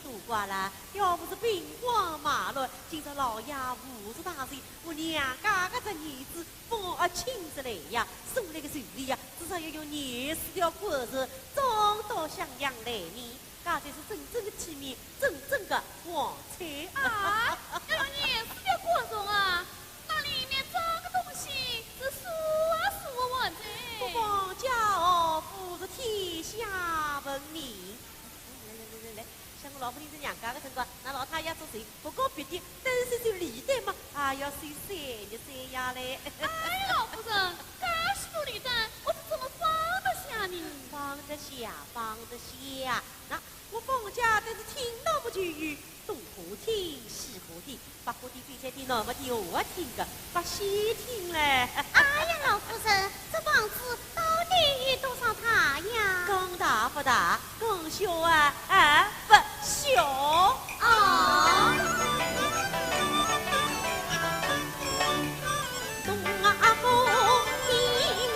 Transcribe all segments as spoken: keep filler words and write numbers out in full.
都怪了，要不是兵荒马乱，今朝老爷五十大寿，我娘家搿只儿子方卿出来呀，送来个寿礼呀，至少要用廿四条官船，装到襄阳来呢。 搿才是真正的体面，真正的黄彩。啊，要用廿四条官船啊？那里面装个东西是数啊数不完的。不光家哦，不是天下闻名。来来来来来，像我老夫人是娘家的辰光，拿老太爷做寿，不过别的，但是就礼单嘛，啊，要收三日三夜嘞。哎，老夫人，介许多礼单，我是怎么放得下呢？放得下，放得下。那 我方卿但是听到么就有东花厅、西花厅、百花厅、翡翠厅、南花厅、荷花厅个八仙厅嘞。哎呀，老夫人，这房子到底有多少大呀？讲大不大，讲小啊，啊不小。哦。 东啊风听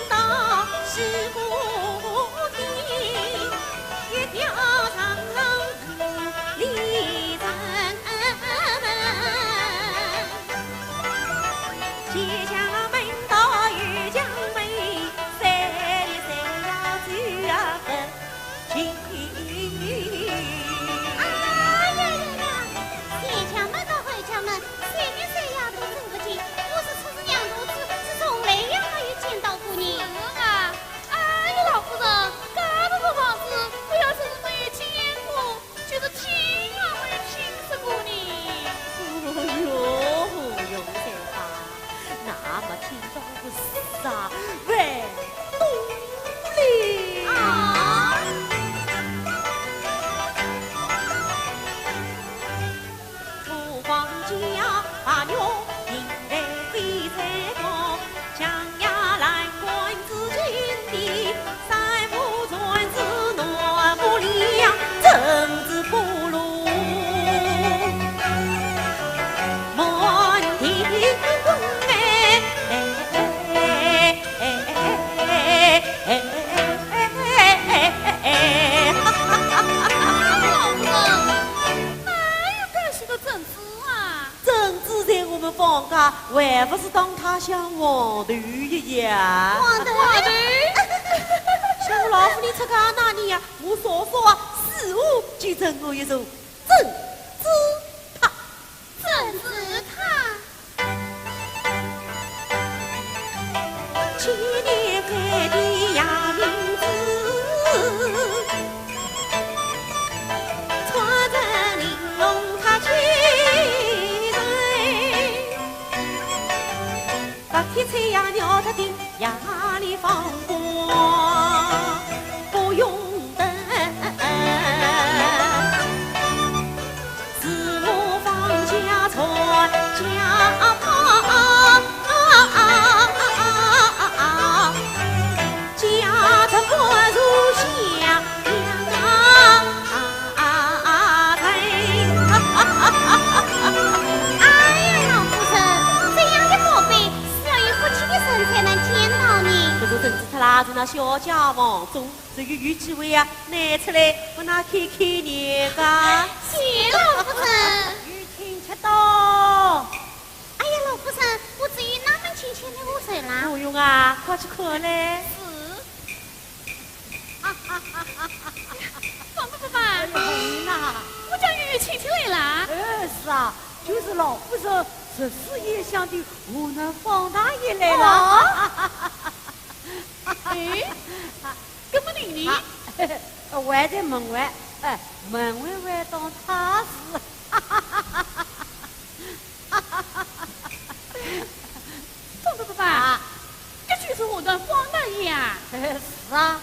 到西鼓厅，一条长廊五里城门。街巷门到又巷尾，三里三要走啊分。 哎呀呀呀！前墙门到后墙门，前面三丫头走不进，我是初次让路子，是从来也没有见到过呢。是啊，哎呀，老夫人，搿个房子，我要真是没有见过，就是听也没有听说过呢。哦哟，胡云才吧，那么听到个啥？喂， 东里。啊。老夫人，哪有介许多珍珠啊？珍珠在我们方家，还不是当它像黄豆一样？黄豆？黄豆？像我老夫人出嫁那年呀，我嫂嫂啊，四五就赠我一座珍珠塔。 珍珠塔。千年开的夜明珠，穿着玲珑塔千岁。 白天吹呀，鸟它的夜里放光，不用等。是我方家传家宝，家珍不如下。 哎呀，老夫人，这样的宝贝，是要有福气的人才能见到呢。这座珍珠塔啦，是那小姐房中，只有有机会啊，拿出来，拨㑚看看人家。谢老夫人。有请吃到。哎呀，老夫人，我只有那门亲戚来我手啦。不用啊，快去看嘞。是。 方伯伯，哎呀，红云呐。我家又有亲戚来啦？哎，是啊，就是老夫人十四爷乡的河南方大爷来了。哦。哎，搿么你呢？啊，还在门外，哎，门外还当差事。 方伯伯，啊。这就是河南方大爷啊？是啊。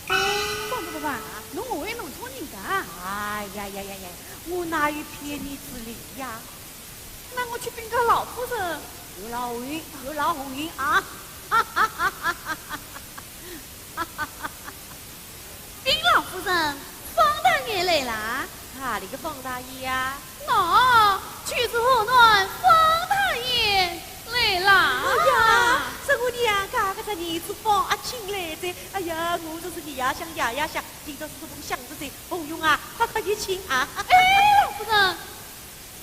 方伯伯，侬会弄错人家啊？哎呀呀呀呀，我哪有骗你之理呀？那我去禀告老夫人。有劳红云，有劳红云啊！ 禀老夫人，方大爷来啦。哪里个方大爷呀？喏，就是河南方大爷来啦。哎呀，真我娘家搿只儿子方阿卿来哉，哎呀，我真是日夜想夜夜想，今朝是不是想着哉？红云啊，快快去请啊！哎，老夫人，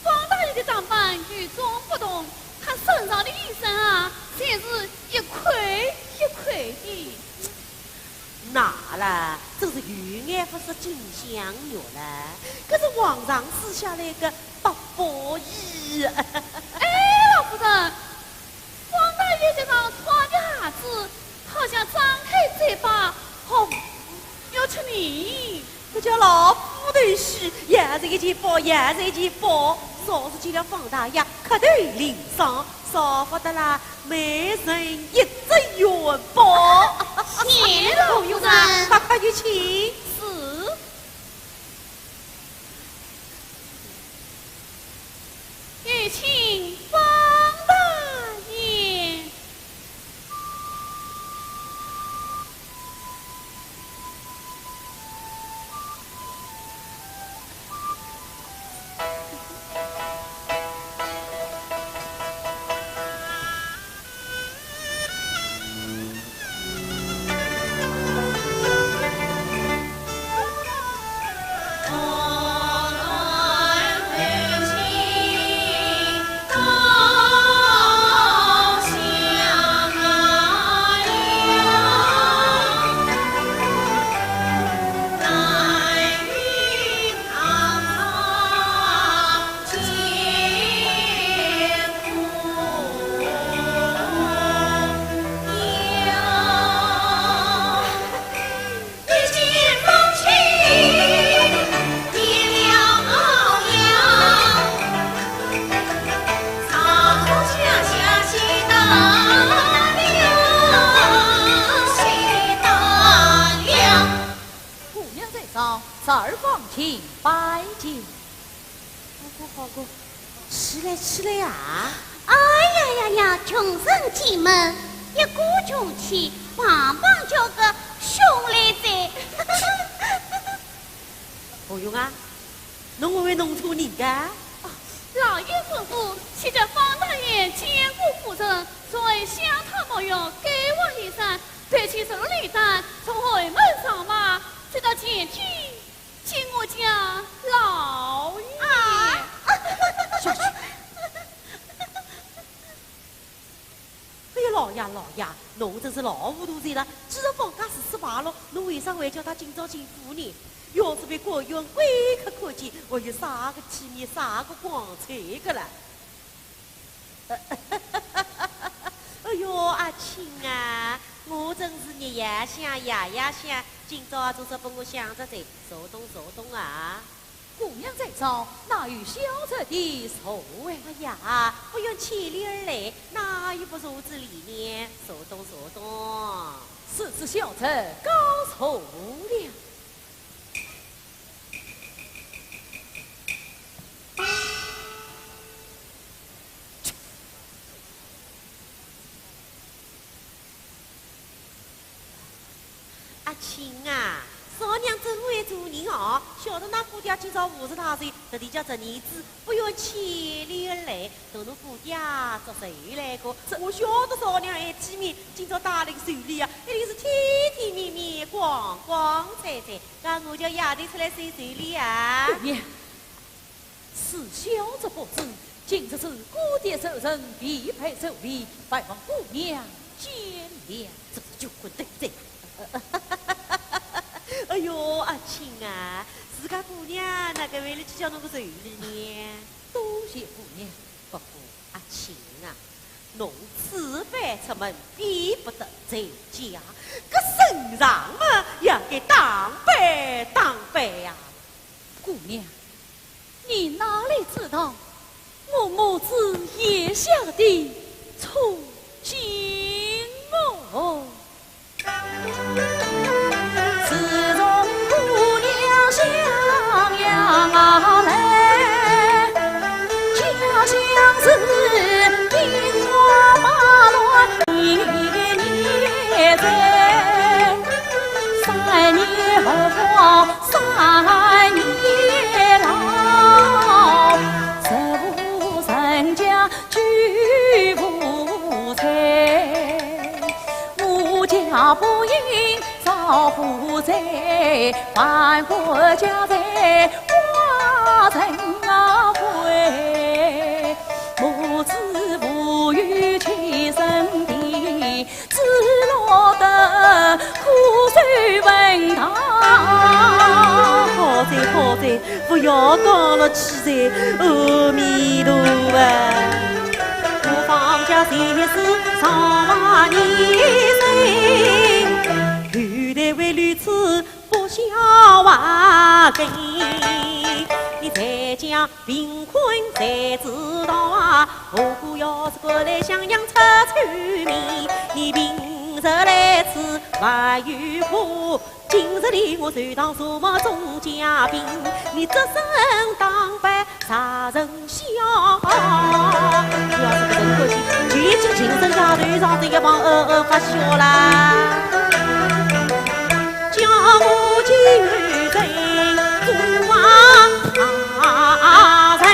方大爷的打扮与众不同，他身上的衣衫啊，全是一块一块的。 哪啦，真是有眼不识金镶玉啦，搿是皇上赐下来个百宝衣。哎，老夫人，方大爷脚上穿的鞋子，好像张开嘴巴，红，要吃泥。搿叫老夫头须，也是一件宝，也是一件宝，说是见了方大爷，磕头领赏，少勿得啦， 每人一只元宝。谢老夫人。快快有请。是。有请方大爷。 姑娘在上，侄儿方卿拜见。 好个好个，起来起来啊！哎呀呀呀，穷人进门，一鼓穷气，棒棒叫个凶来哉。红云啊，侬会勿会弄错人家？啊，老爷吩咐，去叫方大爷见过夫人，从而相讨没用，改换衣衫，脱去手里担，从后门上马，再到前厅 见我家老爷。啊！下去。哎呀，老爷，老爷，侬真是老糊涂哉了。既然方家是失败了，侬为啥还叫他今朝进府呢？要是被官员贵客看见，还有啥个体面，啥个光彩个了？ 哎哟，阿卿啊，我真是日夜想，夜夜想，今朝啊，总算拨我想着哉，坐动，坐动啊。姑娘在上，哪有小侄的座位？哎呀，不远千里而来，哪有不坐之理呢？坐动，坐动。是，是，小侄告坐了。 阿卿啊，少娘真会做人哦，晓得㑚姑爹今朝无事大寿，特地叫侄儿子不远千里而来，同侬姑爹祝寿来个。这我晓得少娘爱体面，今朝带领寿礼啊，一定是体体面面、光光彩彩。那我叫丫头出来收寿礼啊。姑娘， 是小侄不知，今日是姑爹寿辰，必备寿礼，还望姑娘见谅。这是酒鬼对不对？哎哟，阿卿啊，自家姑娘哪个会得去叫侬个寿礼呢？多谢姑娘。不过阿卿啊，侬此番出门，比不得在家，搿身上嘛，也该打扮打扮呀。姑娘， 你哪里知道我母子眼下的处境哦？我在万国家在花城啊会，母子无有栖身地，只落得苦守坟堂。好哉好哉，勿要讲了，去哉，阿弥陀佛。我方家虽是上万年岁，后代为留此 不孝啊，你在家贫困谁知道啊？何苦要是过来襄阳出丑名？你平日来此还有苦，今日里我受到什么众家兵？你这身打扮 啥人笑？要是不能过去，就已经亲身家头上这一帮二二发笑啦。叫我今日在做啊人。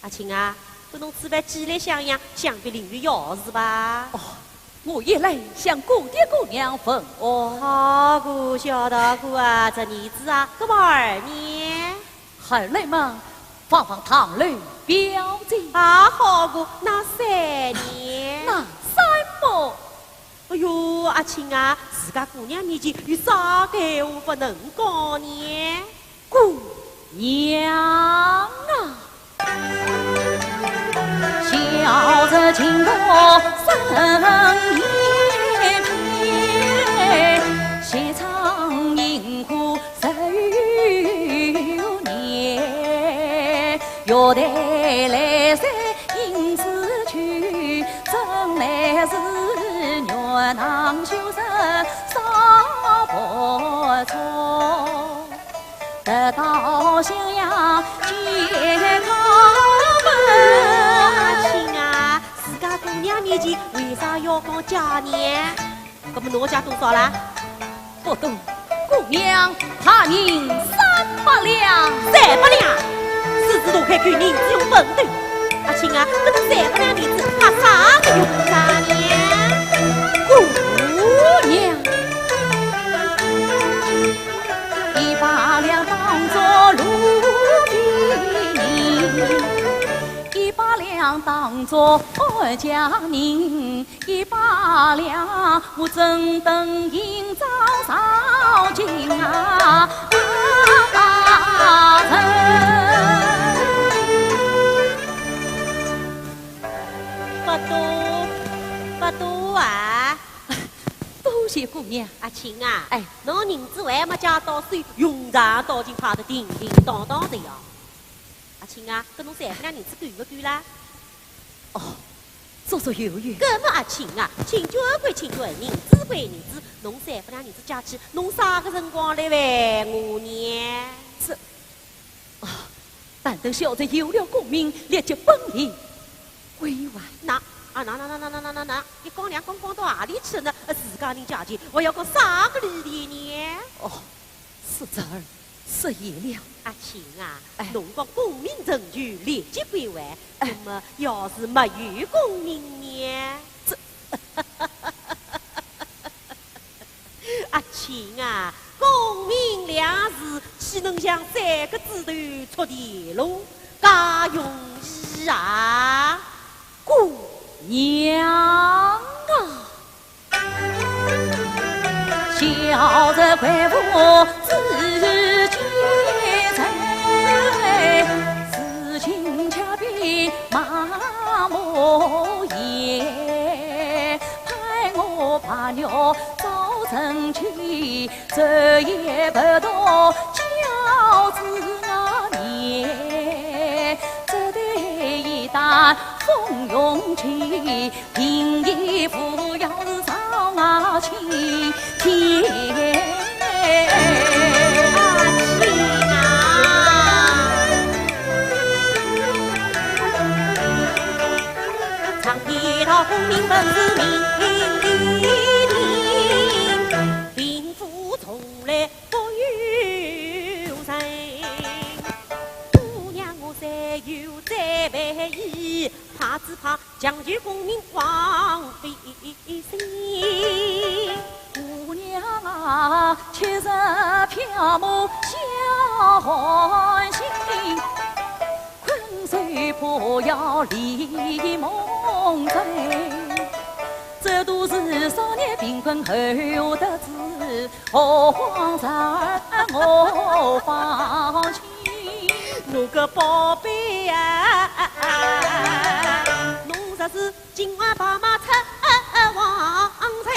阿卿啊，搿侬此番寄来襄阳，想必另有要事吧？哦， 我也来向姑爹姑娘问安。好个，小道姑啊，这儿子啊，搿么二呢？二来嘛，望望堂楼表姐。啊，好个，那三呢？那三么？哎哟，阿卿啊，自家姑娘面前有啥个闲话不能讲呢？ 姑娘啊，小侄情多生厌偏，斜窗映户十余年，月台来塞影自去，真乃是月堂修身少不错。 得到襄阳健康门。阿卿啊，自家姑娘面前为啥要讲价呢？搿么侬家多少啦？不多，姑娘怕银三百两。三百两？世事大开口，银子用畚斗。阿卿啊，搿个三百两银子怕啥个用场呢？姑娘。 一百两当作路费银，一百两当作安家银，一百两我怎等银装烧金啊？啊，不多，不多啊。 多谢姑娘。阿卿啊，哎。侬银子还没借到手，用场倒已经花得叮叮当当的呀。阿卿啊，搿侬三百两银子够勿够啦？哦，足足有余。搿么阿卿啊，请君归请君，银子归银子，侬三百两银子借去，侬啥个辰光来还我呢？这，啊，但等小侄有了功名，立即本利归还。那，啊，那，那，一光两光光到何里去了呢？呃，自家人借钱，还要讲啥个利益呢？哦，是侄儿失言了。阿卿啊，哎。侬讲功名成就立即归还，哎。那么要是没有功名呢？这， 阿卿啊，功名两字，岂能像三个字头触电咯？介容易啊？姑娘啊！小侄跪伏至今，事情却比马马也，盼我白玉做成亲， 这也不多教子啊你，这对一旦风云起，平易不要是伤啊亲情。啊，亲啊！常言道功名不是命定，并不从来 不由人。姑娘我虽有再配，怕只怕强求功名枉费心。七十匹马下寒星，困兽怕要立梦中。这都是少年贫困后得志，何况咱我方卿。我个宝贝啊，侬若是 今晚白马出王城，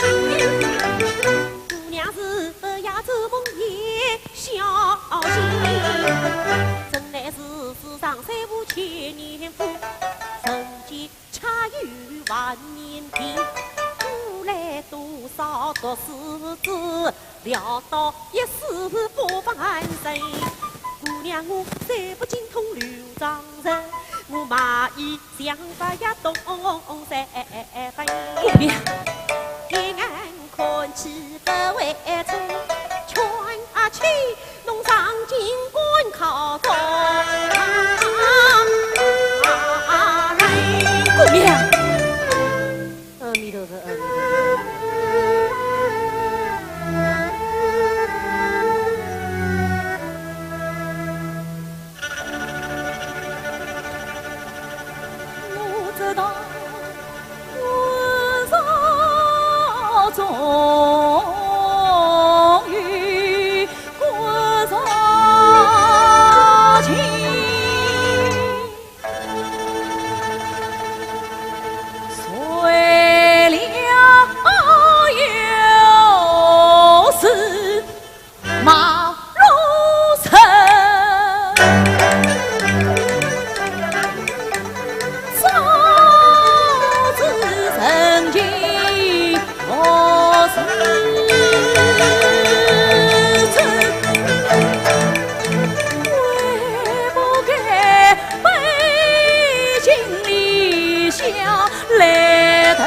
姑娘是不要做梦也小心。真乃是世上虽无千年夫，人间差有万年天。古来多少读书子， 潦倒一世不翻身。姑娘我虽不精通刘庄人，我马衣想法也懂三分。姑娘，一眼看去不为错，劝啊去，侬上京赶考中。姑娘。 阿弥陀佛，阿弥陀佛。我知道我朝中有国朝情。 谁料有事马路上，早知人情何时真，为不该 背井离乡来投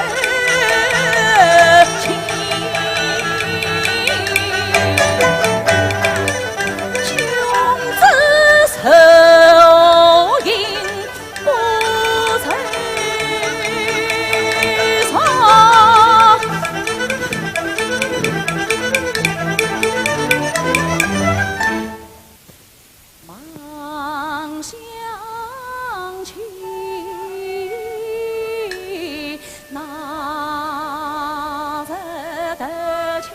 亲，君子受刑不受罚。 望乡亲，哪日得亲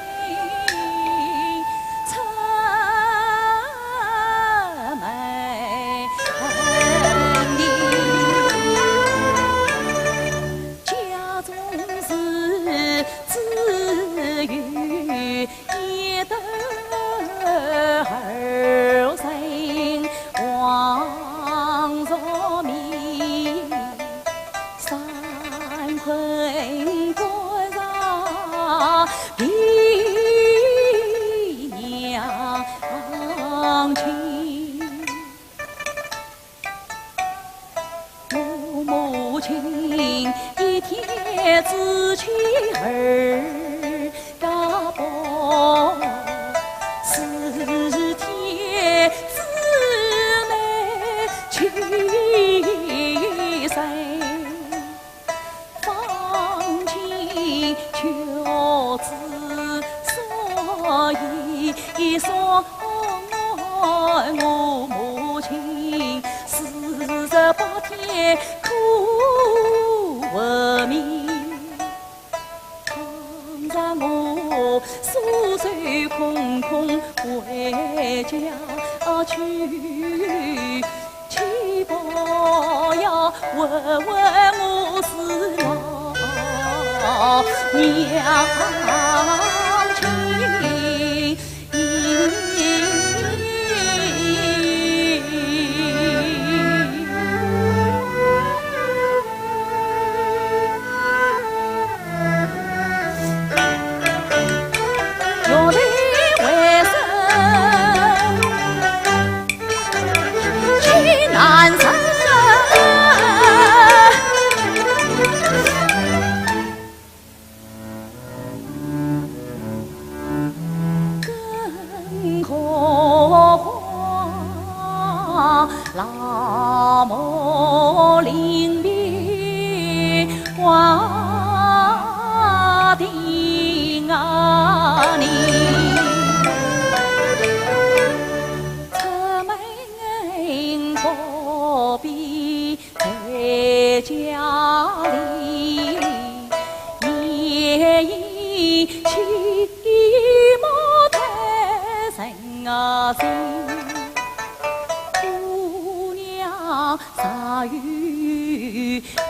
出门的？家中是只有 一对儿成黄土地，三困不上比娘亲。 我母亲一天之气儿家暴，四天之内去世。 方卿求子，所以说我母亲四十八天苦活命。倘若我束手空空回家去， 岂不要问问我是老娘亲？啊，这姑娘若有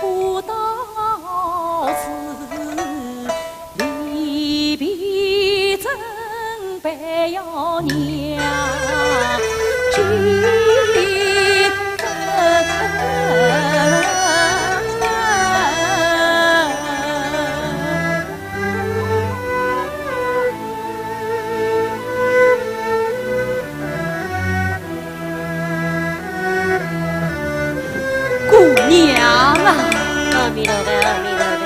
不到此，离别怎般要娘去？ 姑娘啊，阿弥陀佛，阿弥陀佛。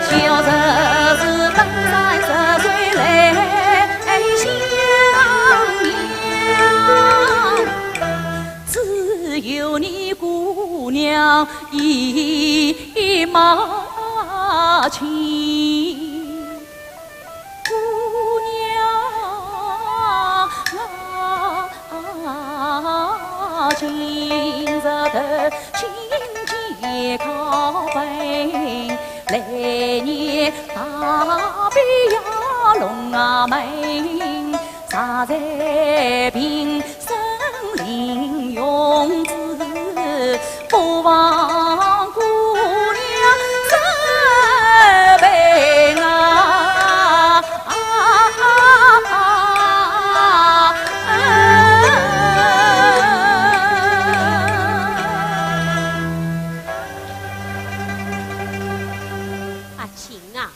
阿卿啊，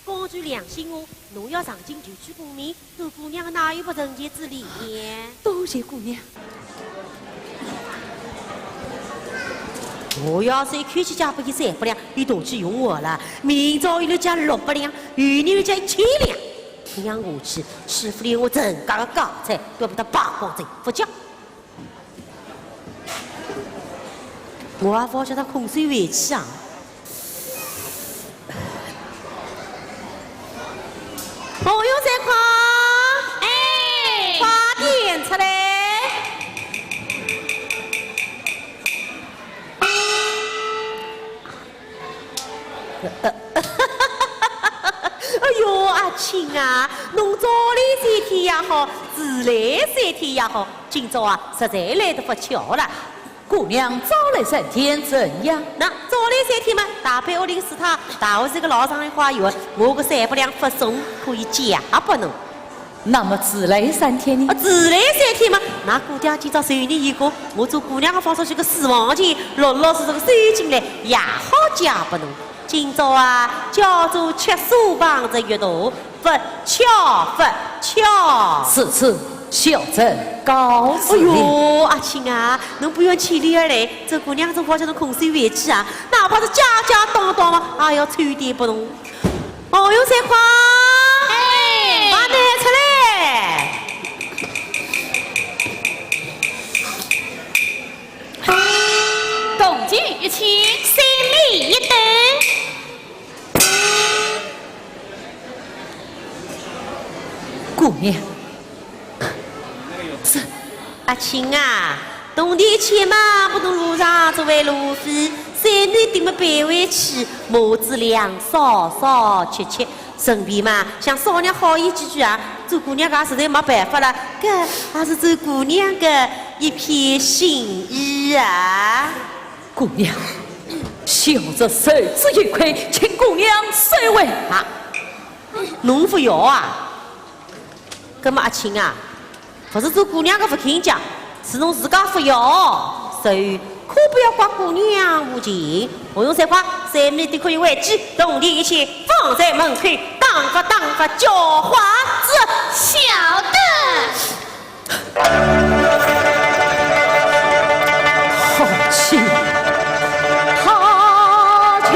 讲句良心话，侬要上京求取功名， 做姑娘哪有不成全之理呢？多谢姑娘。我要是一口气借拨伊三百两，伊动气用我了。明朝伊来借六百两，后日来借一千两。这样下去，岂不连我陈家的家财都要被他败光才不叫。 我也勿叫他空手回去啊。红云散花，哎，快点出来。哎哟，阿卿啊，侬早来三天也好，迟来三天也好，今朝啊，实在来得不巧了。 姑娘早来三天怎样？那早来三天嘛，大伯屋里个事体，大伯是个老丈人花园，我个三百两不送，可以借拨侬。那么迟来三天呢？啊，迟来三天嘛，那姑爹今朝随你一个，我做姑娘个放出去个私房钱，老老实实个收进来，也好借拨侬。今朝啊，叫做吃素碰着月肚， 不巧，不巧。如此，小侄告辞了。哎哟，阿卿啊，侬不远千里而来，做姑娘总勿好叫侬空手回去啊，哪怕是家家当当嘛，也要凑点拨侬。红云散花，哎，快拿出来。 同情一起，心里一顿。姑娘，是。阿卿啊，铜钿一千嘛，拨侬路上做为路费，三日顶么赔回去，母子俩少少吃吃。 顺便嘛，向少爷好言几句啊，做姑娘个实在没办法了，搿也是做姑娘个一片心意啊。姑娘，小侄受之有愧，请姑娘收回。啊，侬勿要啊？葛末阿卿啊， 勿是做姑娘个勿肯借，是侬自家勿要。所以可不要怪姑娘无情。红云散花，三日顶可以还记，铜钿一千放在门口，打发打发叫花子。晓得。好气，好气！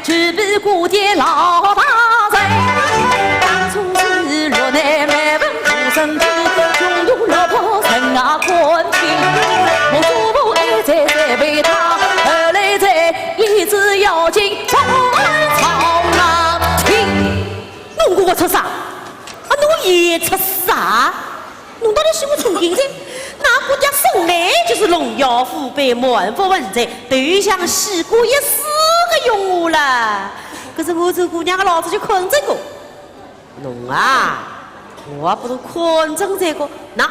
只比过街老大人。当初是落难没文化生趣，穷途落魄人啊困境。我祖母一再責备他，后来才一直要紧不操那听。侬给我出啥？啊，侬也出啥？ 侬到底是我聪明人，那个叫生来就是龙耀虎背，满腹文才，投降西瓜一死个用我了。可是我做姑娘个老子就看这个。侬啊，我不如看中这个，那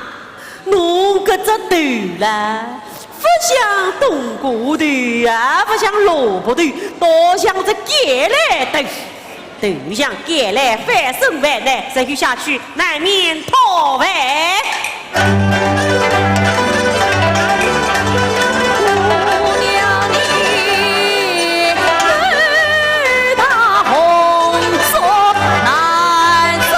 侬搿只头啦，不像冬瓜头啊，不像萝卜头，倒像只橄榄头。 投降橄榄，反生万难，再去下去难免讨饭。姑娘你大红色难做。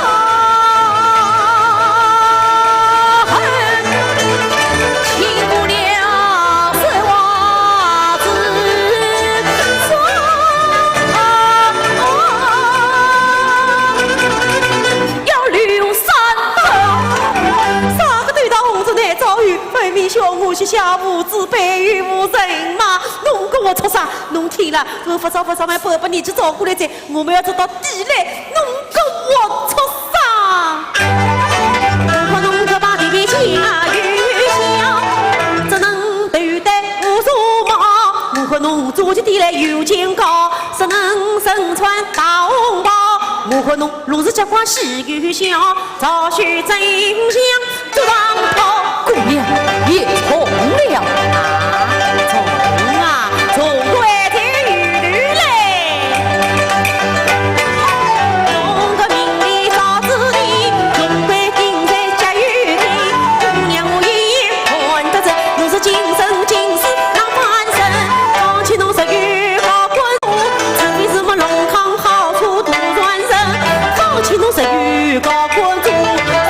啥个头大红着难遭遇，分明叫我膝下无子，背后无人嘛。侬给我出啥？侬听了，我发烧发烧嘛，婆婆年纪照顾来哉， 我们要走到地来，侬给我出啥？我看侬这把地皮家有小，只能头戴乌纱帽。我看侬做起地来有肩高，只能身穿大红袍。我看侬弄是结棍是有小，造就真相 做上头。姑娘也从了。啊，从啊，从关在有头嘞。侬个名利造子弟，穷鬼顶在家有地。姑娘我一眼看得出，侬是精神精神浪翻身。讲起侬是有高官，除非是没龙康好处大传人。讲起侬是有高官，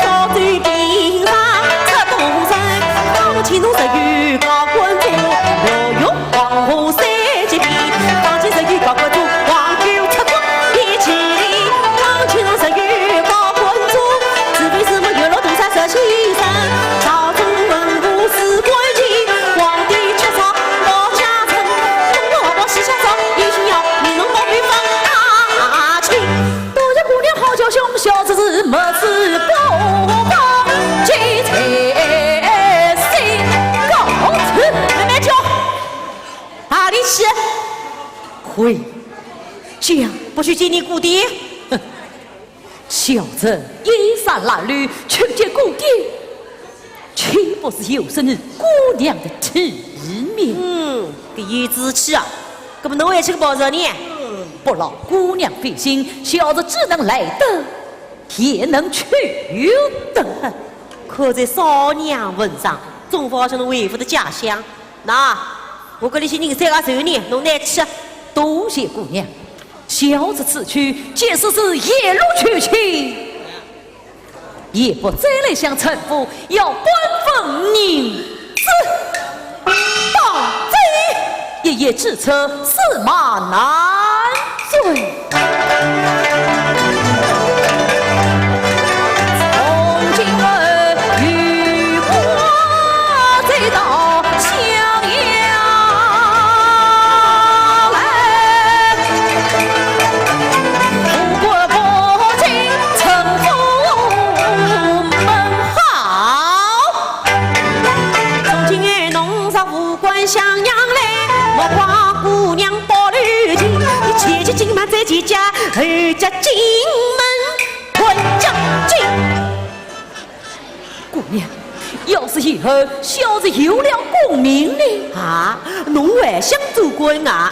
早就平常 出东山，当今侬十有高官做，我有黄河三级地，当今十有高官做，黄狗出国一千里，当今侬十有高官做，除非是没有了东山十先生，朝中文武士官妓，皇帝吃草老家臣，东吴河北西夏赵，一心要你侬莫被放啊去。 都是姑娘好叫凶，小子是没事不报，这才心高。慢慢叫，哪里去？回家。不许见你姑爹。哼，小子衣衫褴褛，去见姑爹，岂不是有失于姑娘的体面？嗯，搿有志气啊。 搿么侬还去个报仇呢？不劳姑娘费心，小子只能来得，也能去得。看在少娘份上，总勿好叫侬回勿得家乡。那，我搿里些人手也收呢，侬拿去。多谢姑娘，小子此去，即使是夜路求亲， 也不再来向陈府要半分银子。当真？一叶知秋，驷马难追。从今后，与我再到襄阳来。 富贵不进陈府门。好，从今后侬若无关襄阳来，莫怪姑娘保留情，一切进门在其家，后家进门困将军。 姑娘，要是以后小子有了功名呢？啊，侬还想做官啊？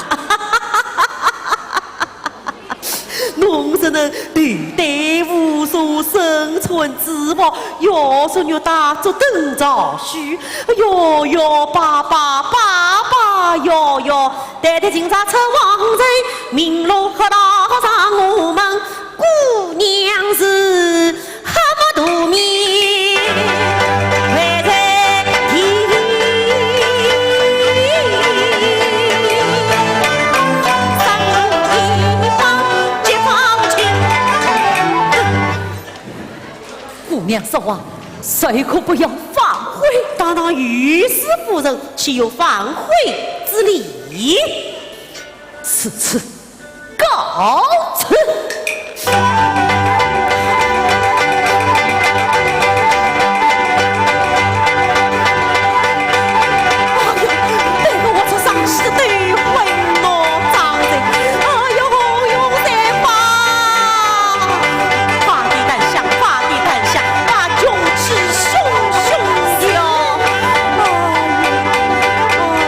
侬只能头戴乌纱，身穿紫袍，腰束玉带，足蹬朝靴。哎哟哟，爸爸，爸爸哟哟，待得今朝出王城，名落黑道上我们 姑娘是黑么大面，还在地里。说话，谁可不要反悔。堂堂御史夫人，岂有反悔之理？此次告辞。哎呀，对我这伤心的对魂喏，张人，哎呦，洪永山吧。 发的胆响，发的胆响，把穷奇凶凶叫。哎呦，哎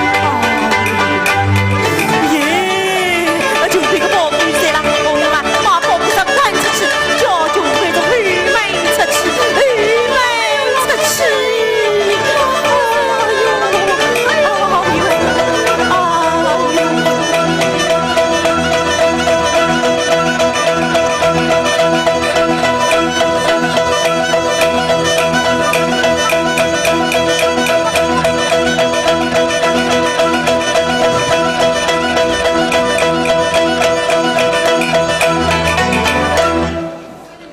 呦，哎呦，耶！就这个宝贝谁了？我们把宝贝上赶出去，叫穷鬼从后门出去，后门出去。哎呦，哎呦，哎呦。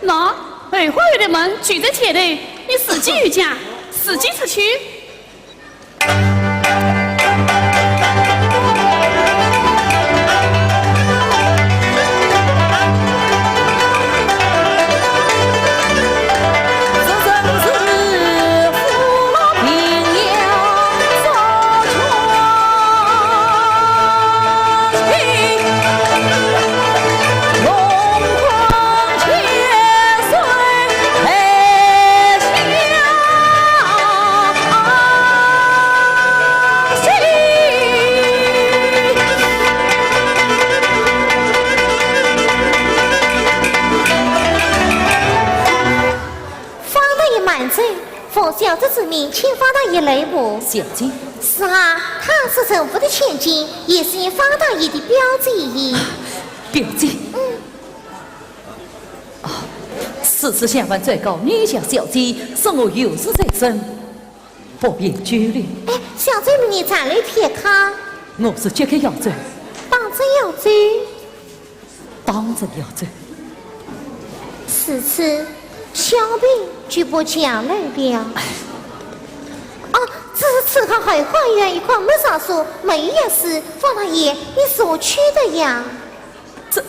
喏，后花园的门就在前头，你自己有讲，自己出去。 方大爷慢走，奉小姐之命，请方大爷留步。小姐？是啊，她是陈府的千金，也是你方大爷的表姐。表姐？嗯。啊，此次相府最高，你家小姐，是我有事在身，不便久留。哎，小姐命你暂留片刻。我是即刻要走。当真要走？ 当真要走。如此，小婢就不强留了。啊，只是此刻后花园一块没啥书，没有钥匙，方大爷，你是何去的呀？这，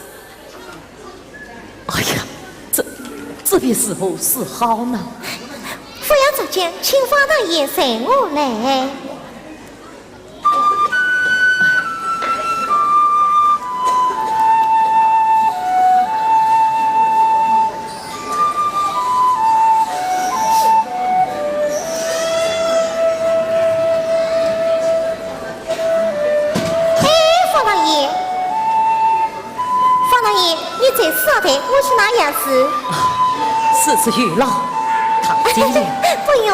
哎呀，这，这便如何是好呢？不要着急，请方大爷随我来。 哎，方大爷，方大爷，你在此啊，待我去拿钥匙。啊，如此有劳，唐姐姐。不用。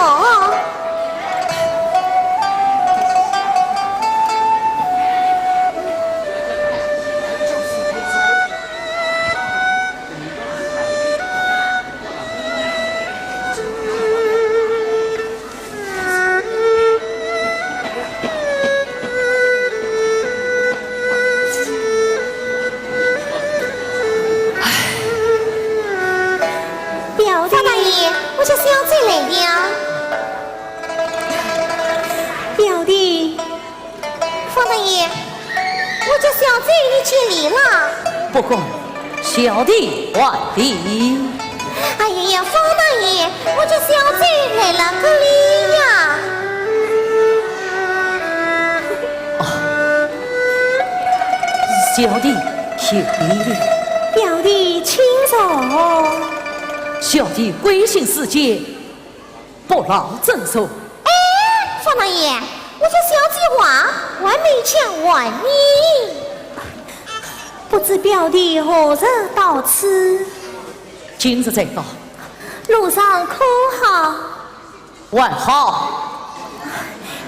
表弟。方大爷，我家小姐来了。表弟。 方大爷，我家小姐与你见礼了。不敢，小弟还礼。哎呀呀，方大爷，我家小姐来了，告礼呀。啊，小弟有礼了。表弟请坐。小弟贵姓是姐， 不劳斟酌。哎，方大爷，我家小姐话还没讲完呢。不知表弟何日到此？今日才到。路上可好？还好。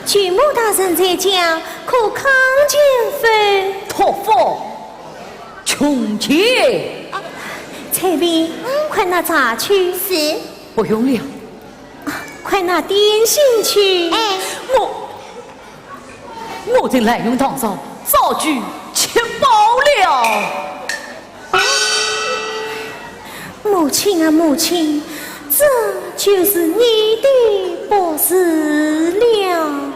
舅母大人在讲，可康健否？托福，穷健。采萍，快拿茶去。是。不用了。 快拿点心去。哎。我，我在兰园堂上早就吃饱了。母亲啊，母亲，这就是你的不是了。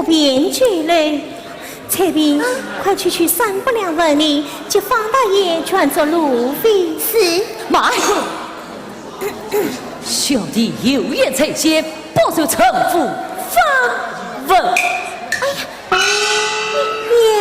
便酒楼。采萍，快去取三百两银子，给方大爷全作路费。是。慢！小弟有言在先，不受丈夫访问。哎呀，娘！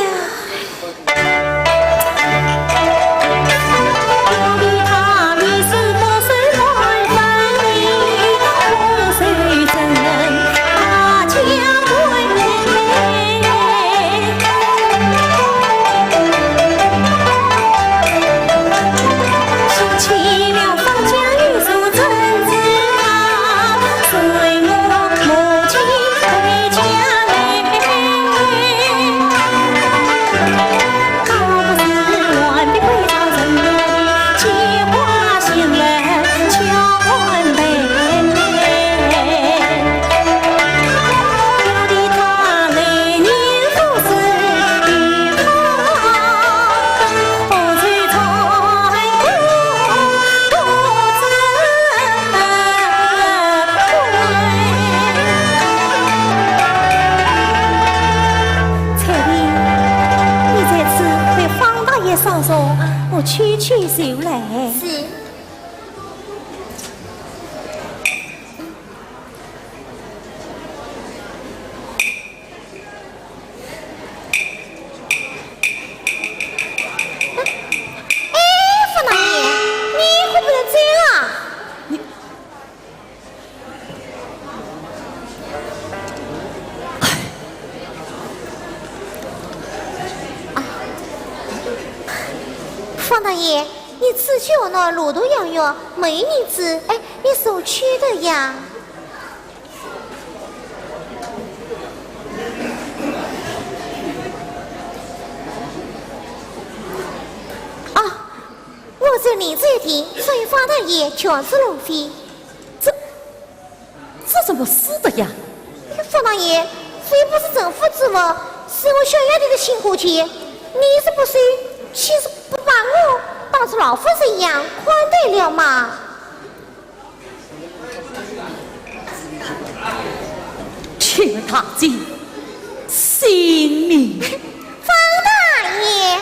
采萍，你在此为方大爷上茶，我去取酒来。是。 哎，方大爷，你可不能这样啊！你，哎，啊，方大爷，你出去玩呢，路途遥远，没银子，哎，你手去的呀。 啊，我这里这一点，所以方大爷全是路费。这，这怎么是的呀？方大爷，这不是政府之物，是我小丫头的辛苦钱，你是不收，岂是不把我当作老夫人一样款待了吗？ 请大姐姓名。方大爷。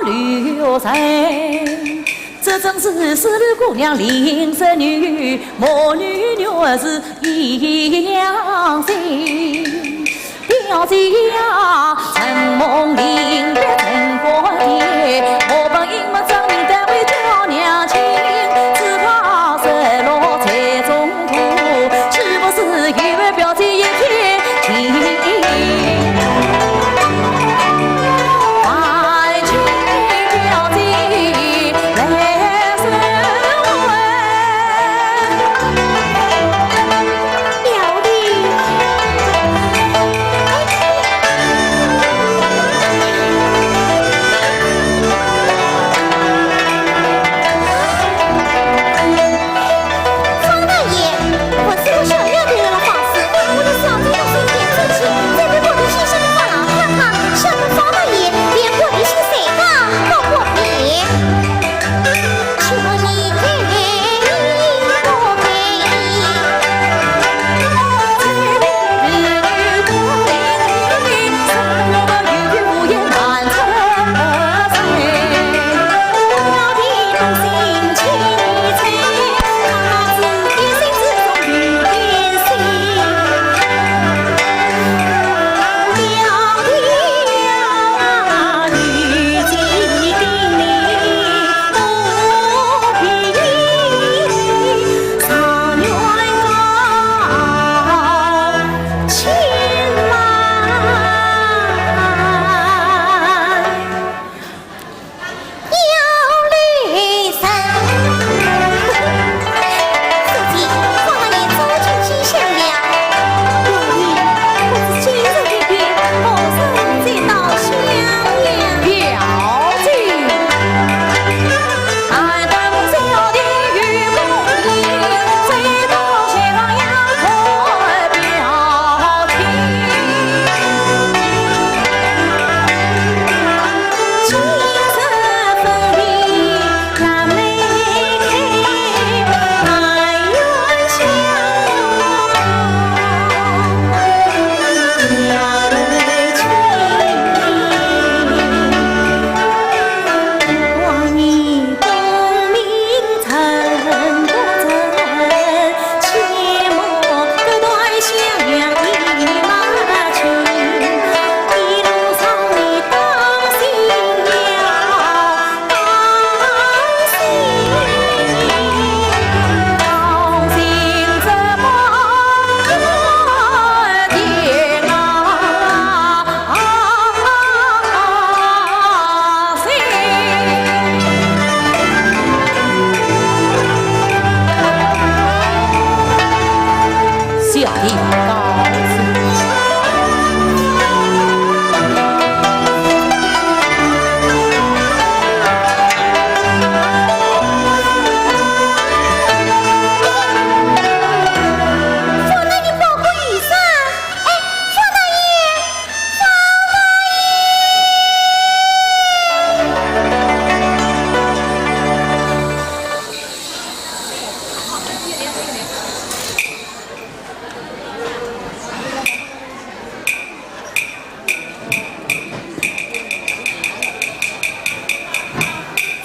留神，这正是丝路姑娘林十女，母女原是一样心。表姐呀，承蒙临别赠花钿，我本应么证明单位叫娘亲，只怕失落在中 途，岂不是有违表姐一片情？还请表姐来收回。表弟。 方大爷，我是个小丫头的方式，我的小姐的身边出去，再被我的先生的发廊看看，想着方大爷，连我的心谁大，好过别。请问你给我给小弟告辞。方大爷，你保护雨伞。哎，方大爷，方大爷。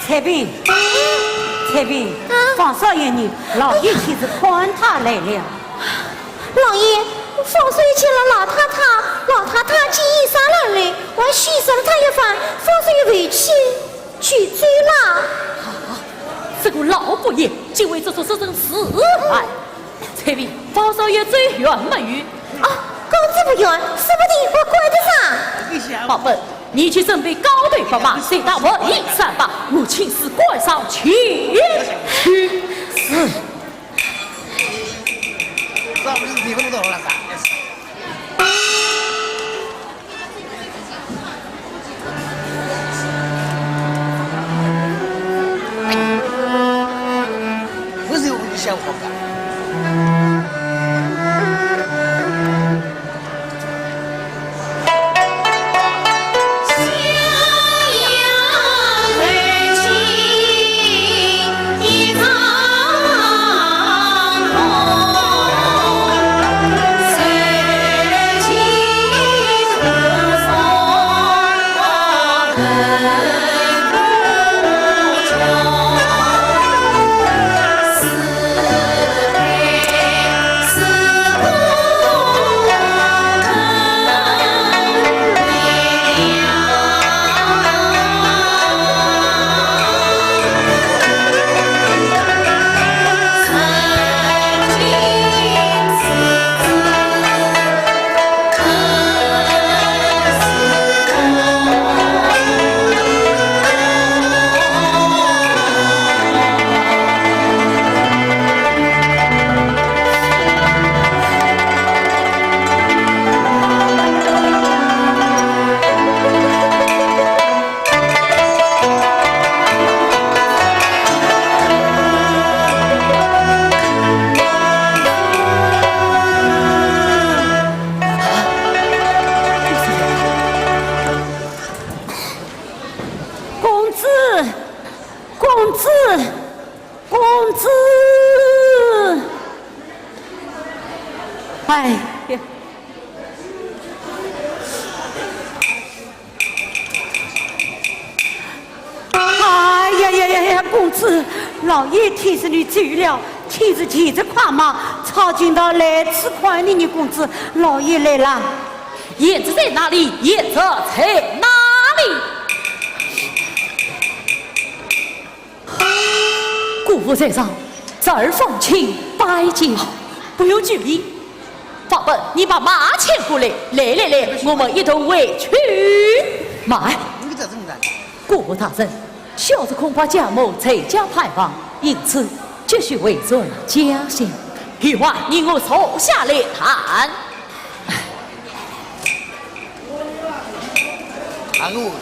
采萍，采萍，啊？方少爷呢？老爷亲自看他来了。老爷，方少爷见了老太太，老太太见衣裳褴褛，还许下了他一番，方少爷回去就走了。啊，这个老不义，竟会做出这种事来！ 采萍，方少爷走远没有？啊，公子不远，说不定我赶得上。宝贝，你去准备糕饼白马，随他文艺散吧，我亲自赶上前去。是。不是我的想法。公子，公子。哎呀。哎呀呀呀呀，公子，老爷听说你走了，亲自骑着快马，抄近道来此看你呢，公子，老爷来了。贤侄在哪里？贤侄在哪里？ 姑父在上，侄儿方卿拜见。不用拘礼。方本，你把马牵过来。来来来，我们一同回去。慢。姑父大人，小侄恐怕家母在家盼望，因此急需回转家乡。有话你我坐下来谈。 啊，我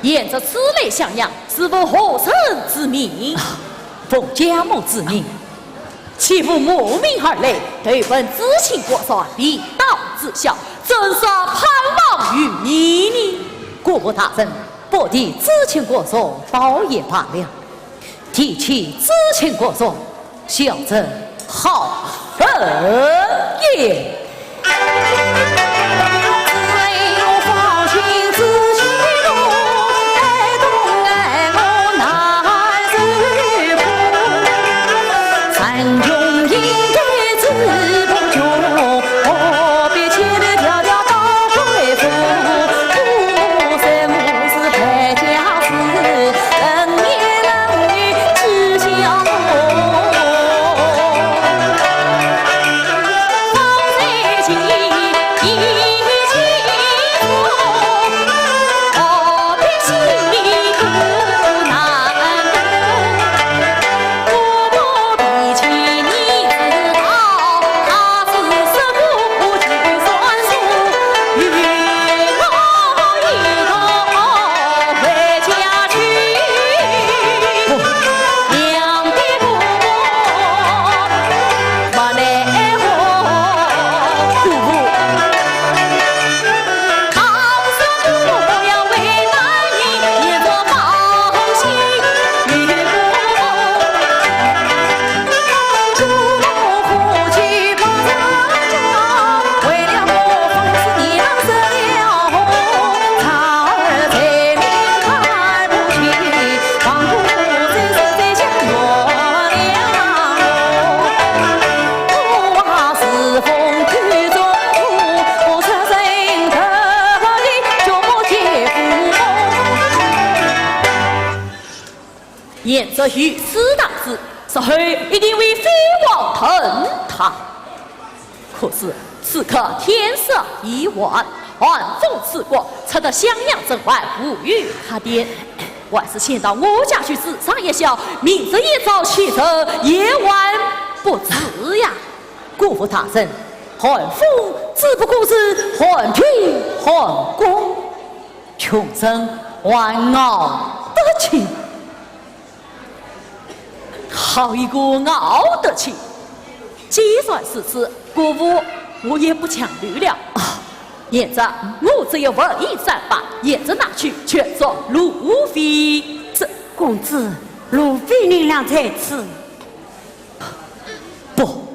贤侄此来襄阳，是奉何人之命？啊，奉家母之命。岂无慕名而来，投奔知青官船，便当知晓，怎说盼望于你呢？姑父大人，不提知青官船，倒也罢了。 提起知青官船，小侄好恨也。贤侄如此大志，日后一定会飞黄腾达。可是此刻天色已晚，寒风刺骨，出得襄阳城外无有客店，还是先到我家去住上一宵，明日一早启程也晚不迟呀。姑父大人，寒风只不过是寒天寒宫，穷人还熬得起。 好一个熬得起！既然如此，姑父，我也不强留了。啊，贤侄，我这一文银簪，把贤侄拿去全作路费。这，公子，路费银两在此。不，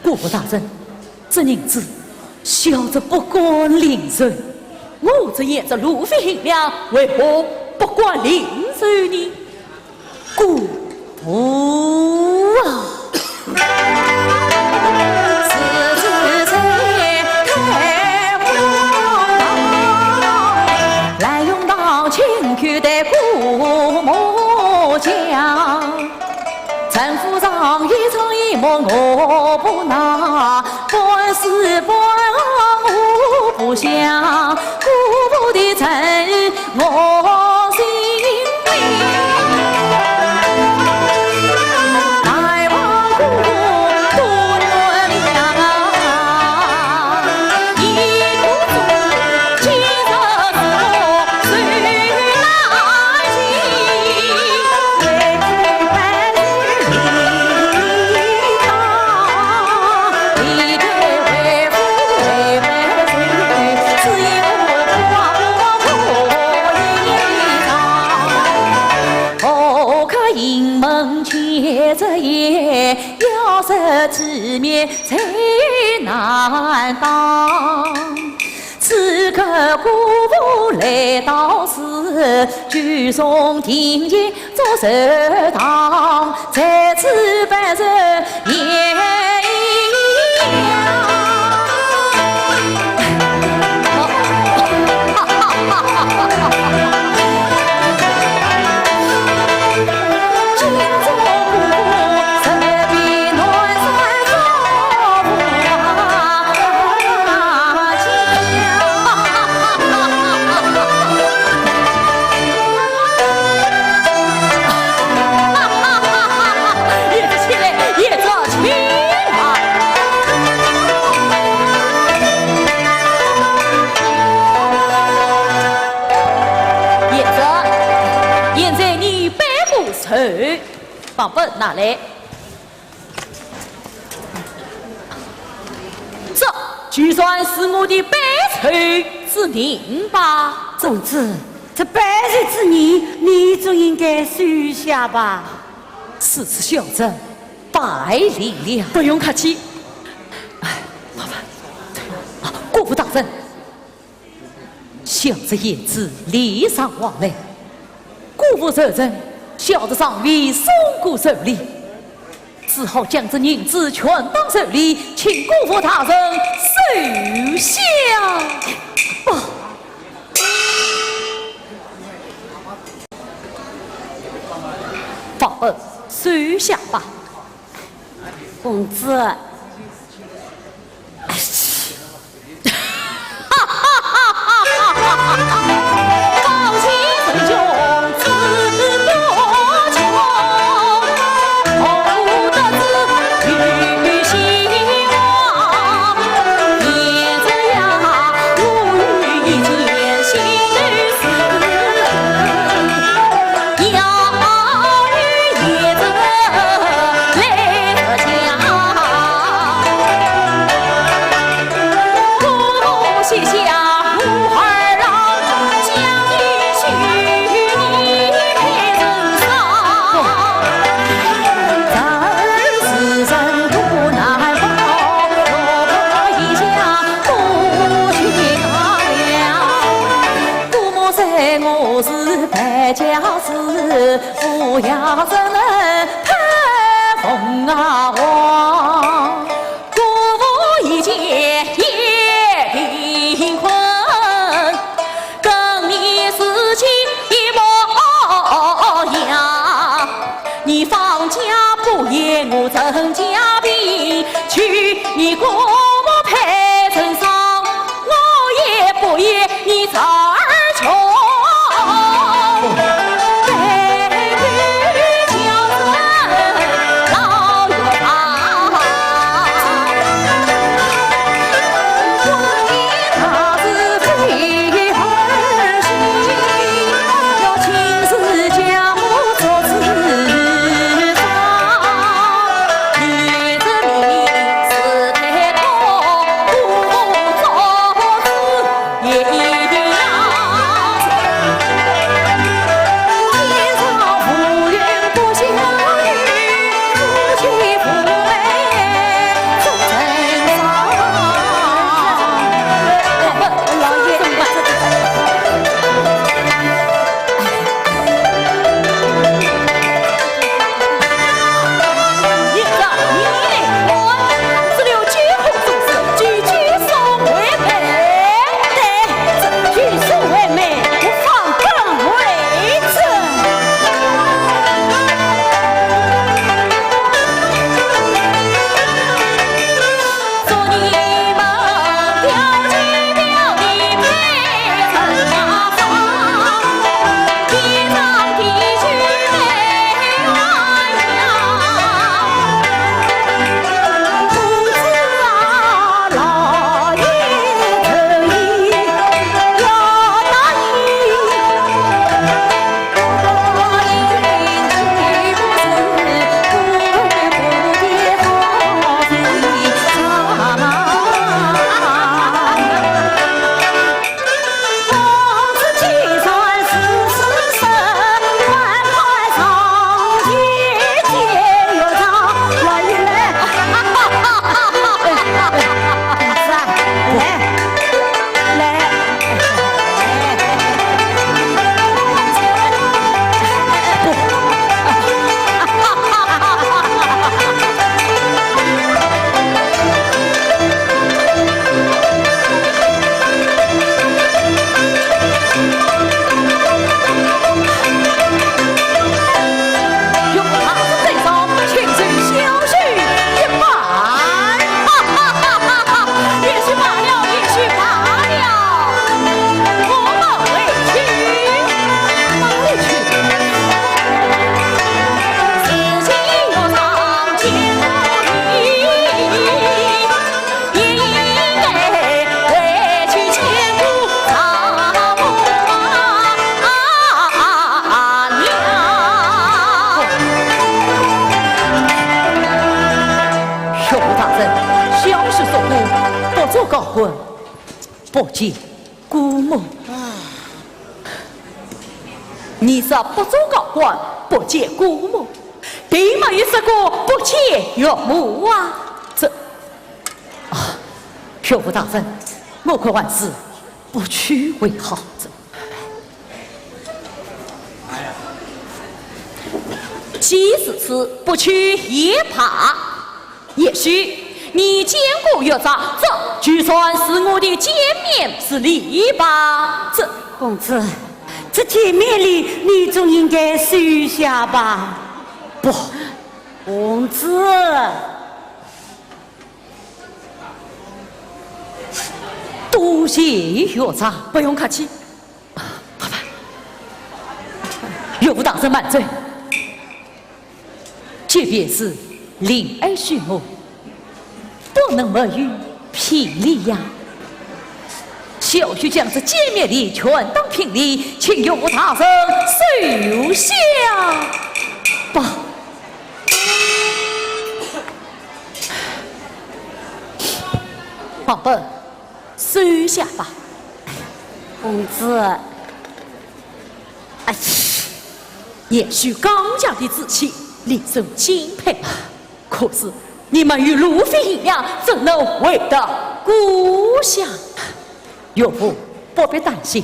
姑父大人，这银子，小侄不敢领受。我这贤侄路费银两，为何不敢领受呢？姑父啊！体面最难当。此刻姑父来到时，举重定前做寿堂，在此拜寿。 现在，现在你拜过寿，把本拿来。这就算是我的拜寿之礼吧。公子，这拜寿之礼，你总应该收下吧？如此小侄， 拜礼了。不用客气。哎，老板，啊，姑父大人，小侄贤侄礼尚往来，姑父寿辰，小侄尚未送过寿礼，只好将这银子全当寿礼，请姑父大人收下吧。放，呃，收下吧。 公子。姑母说我是败家子，不要怎能太疯啊狂。姑父一见也贫困，跟你自己一模样。你方家不言，我陈家贫，娶你姑母配成双，我也不言， 你侄儿穷，被女叫声老岳父。我的大事非儿戏，要亲自将我做主张。你这里是太不见姑母。你是不做高官，不见姑母，并没有说过不见岳母啊。这，啊，岳父大人，我看还是不去为好。这，既如此，不去也罢。 也许你见过岳丈，这就算是我的见面之礼吧。这，公子，这见面礼你总应该收下吧？不，公子，多谢岳丈。不用客气。啊，快吧。岳父大人慢走。 即便是令爱许我，不能没有聘礼呀。小婿将这见面礼全当聘礼，请岳父大人收下吧。宝贝，收下吧。公子，哎呀。 也许刚强的志气，令人敬佩。可是你没有路费银两，怎能回得故乡？岳父不必担心，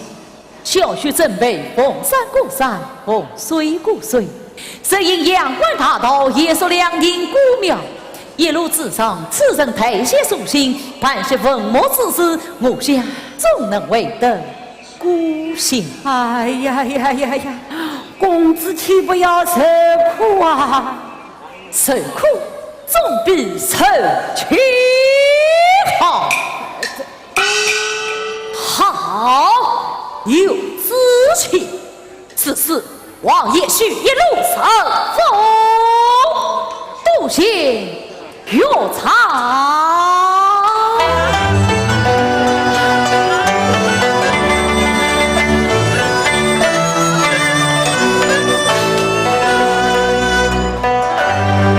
小婿准备逢山过山，逢水过水，设营阳关大道，夜宿良亭古庙。一路之上，此人代写书信，办些文墨之事，我想总能回得 故乡。哎呀呀呀呀，公子岂不要受苦啊？受苦总比受气好。好，有志气。此事望也许一路顺风，多谢 岳丈。哎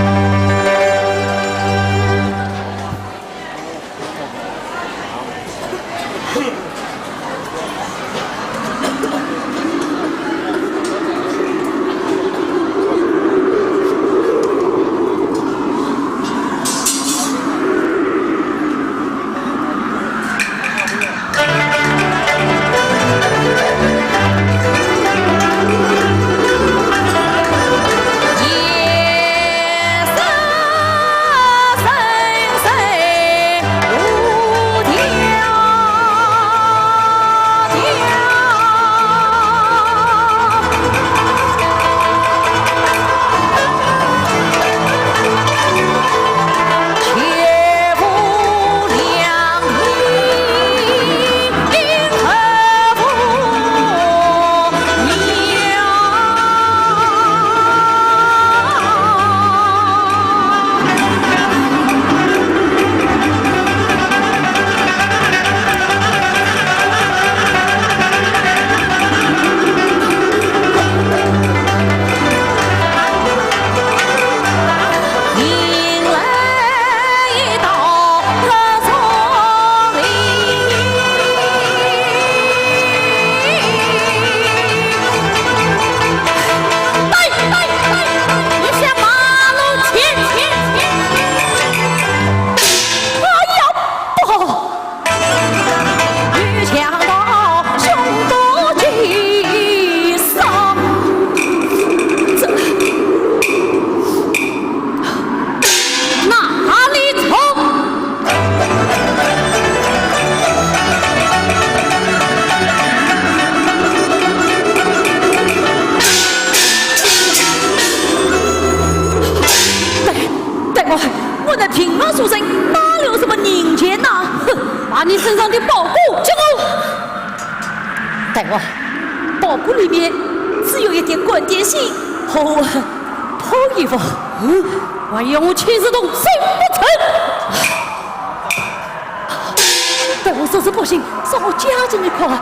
呀，不好！ 大王，我那庭外书生哪里有什么人权呐？哼，把你身上的宝剑给我！大王，宝剑里面只有一点感电线和破衣服。嗯，还要我亲自动手不成？大王，这是不行，让我加紧一块。哼。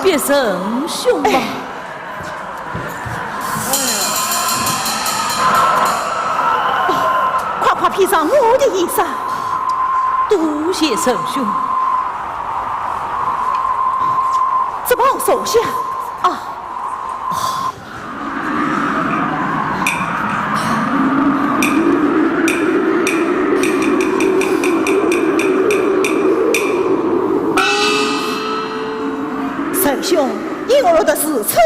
别仁兄吧。快快披上我的衣裳。多谢仁兄。这旁坐下。啊。 仁兄，你我落得如此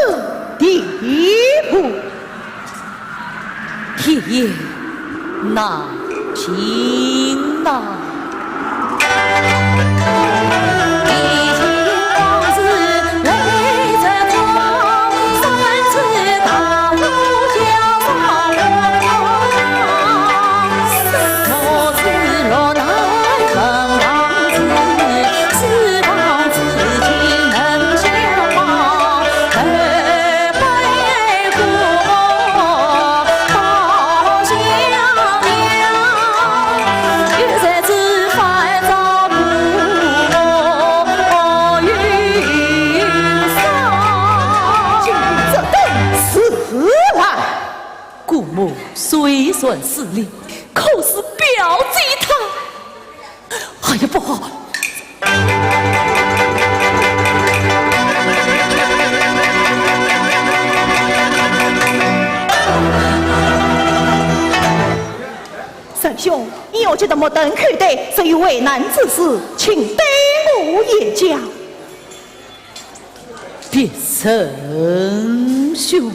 地步。天也难尽呐。这等是啊，姑母虽然势利，可是表姐她……哎呀，不好！ 仁兄，你要急得目瞪口呆，是有为难之事，请对我言讲。别仁兄。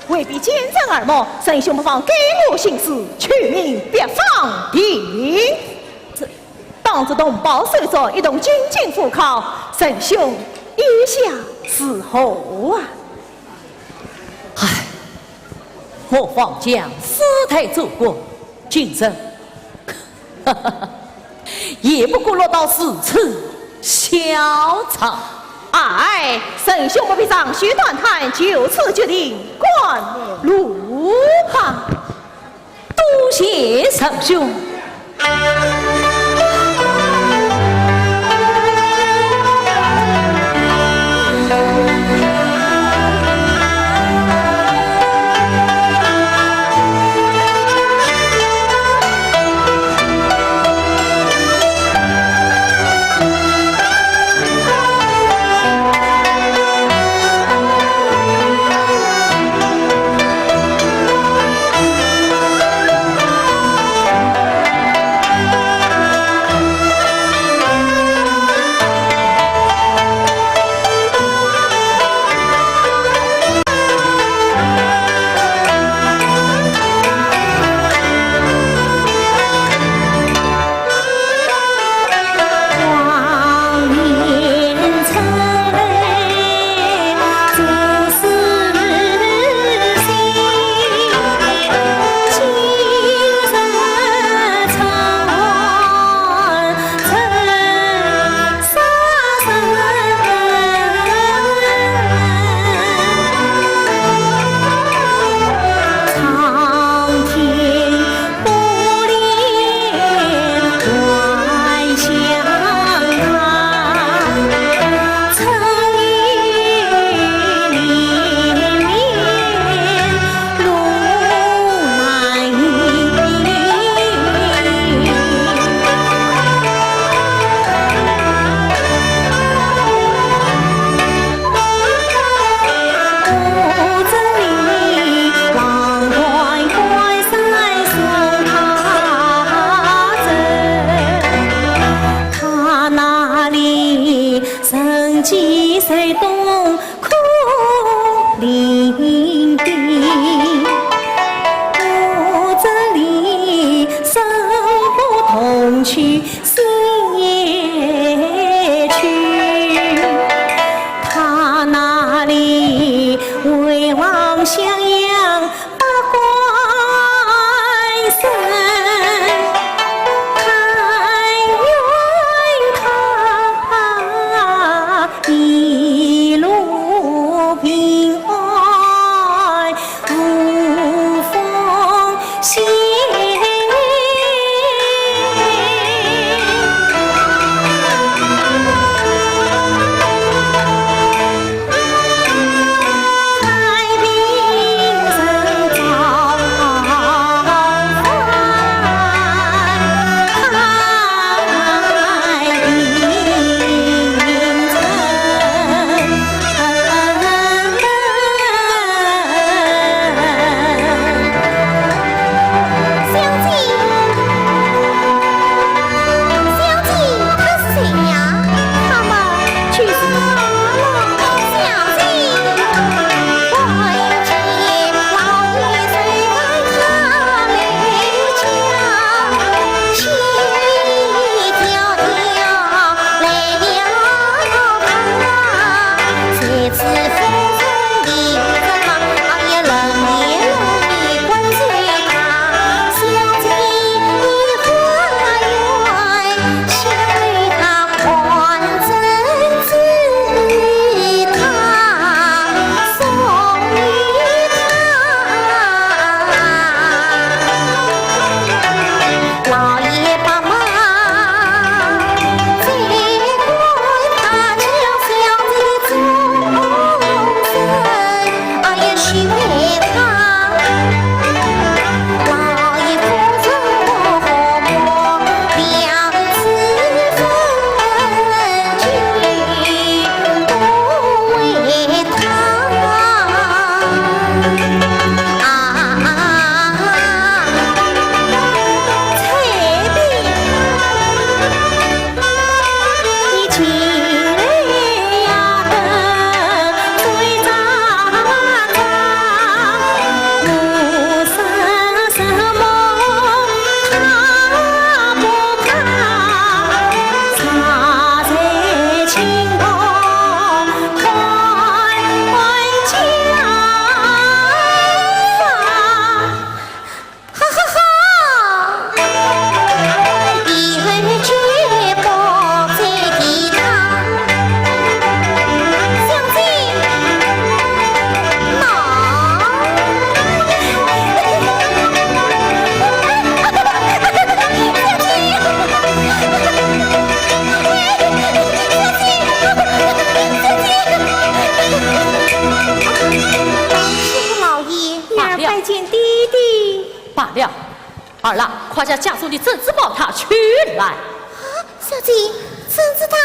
回避奸臣耳目，仁兄不妨改过行事，取名别方亭。这，当着同胞手足一同进京赴考，仁兄意下如何啊？唉，我方卿世代做官，今日 也不过落到如此下场。哎，仁兄不必长吁短叹，就此决定，赶路吧。多谢仁兄。了。儿啊，快将家中的珍珠宝塔取来。啊，小姐，珍珠塔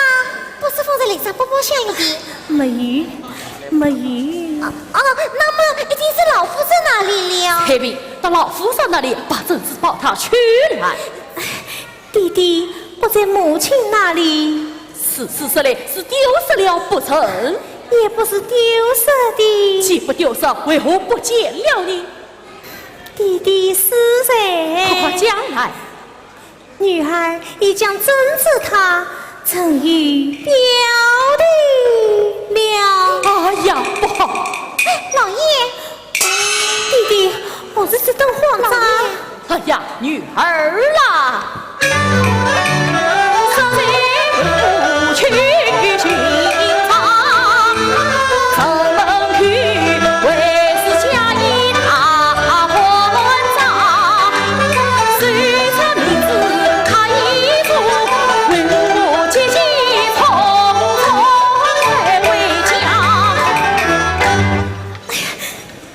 不是放在雷上包包厢里的？没有，没有。啊，啊，那么一定是老夫人那里了。采萍，到老夫人那里把珍珠宝塔取来。 爹爹不在母亲那里。是，是说来是丢失了不成？也不是丢失的。既不丢失，为何不见了呢？爹爹死后，快快讲来。女儿已将珍珠塔赠与表弟了。哎呀，不好！哎，老爷， 爹爹，何事这等慌张？哎呀，女儿啊！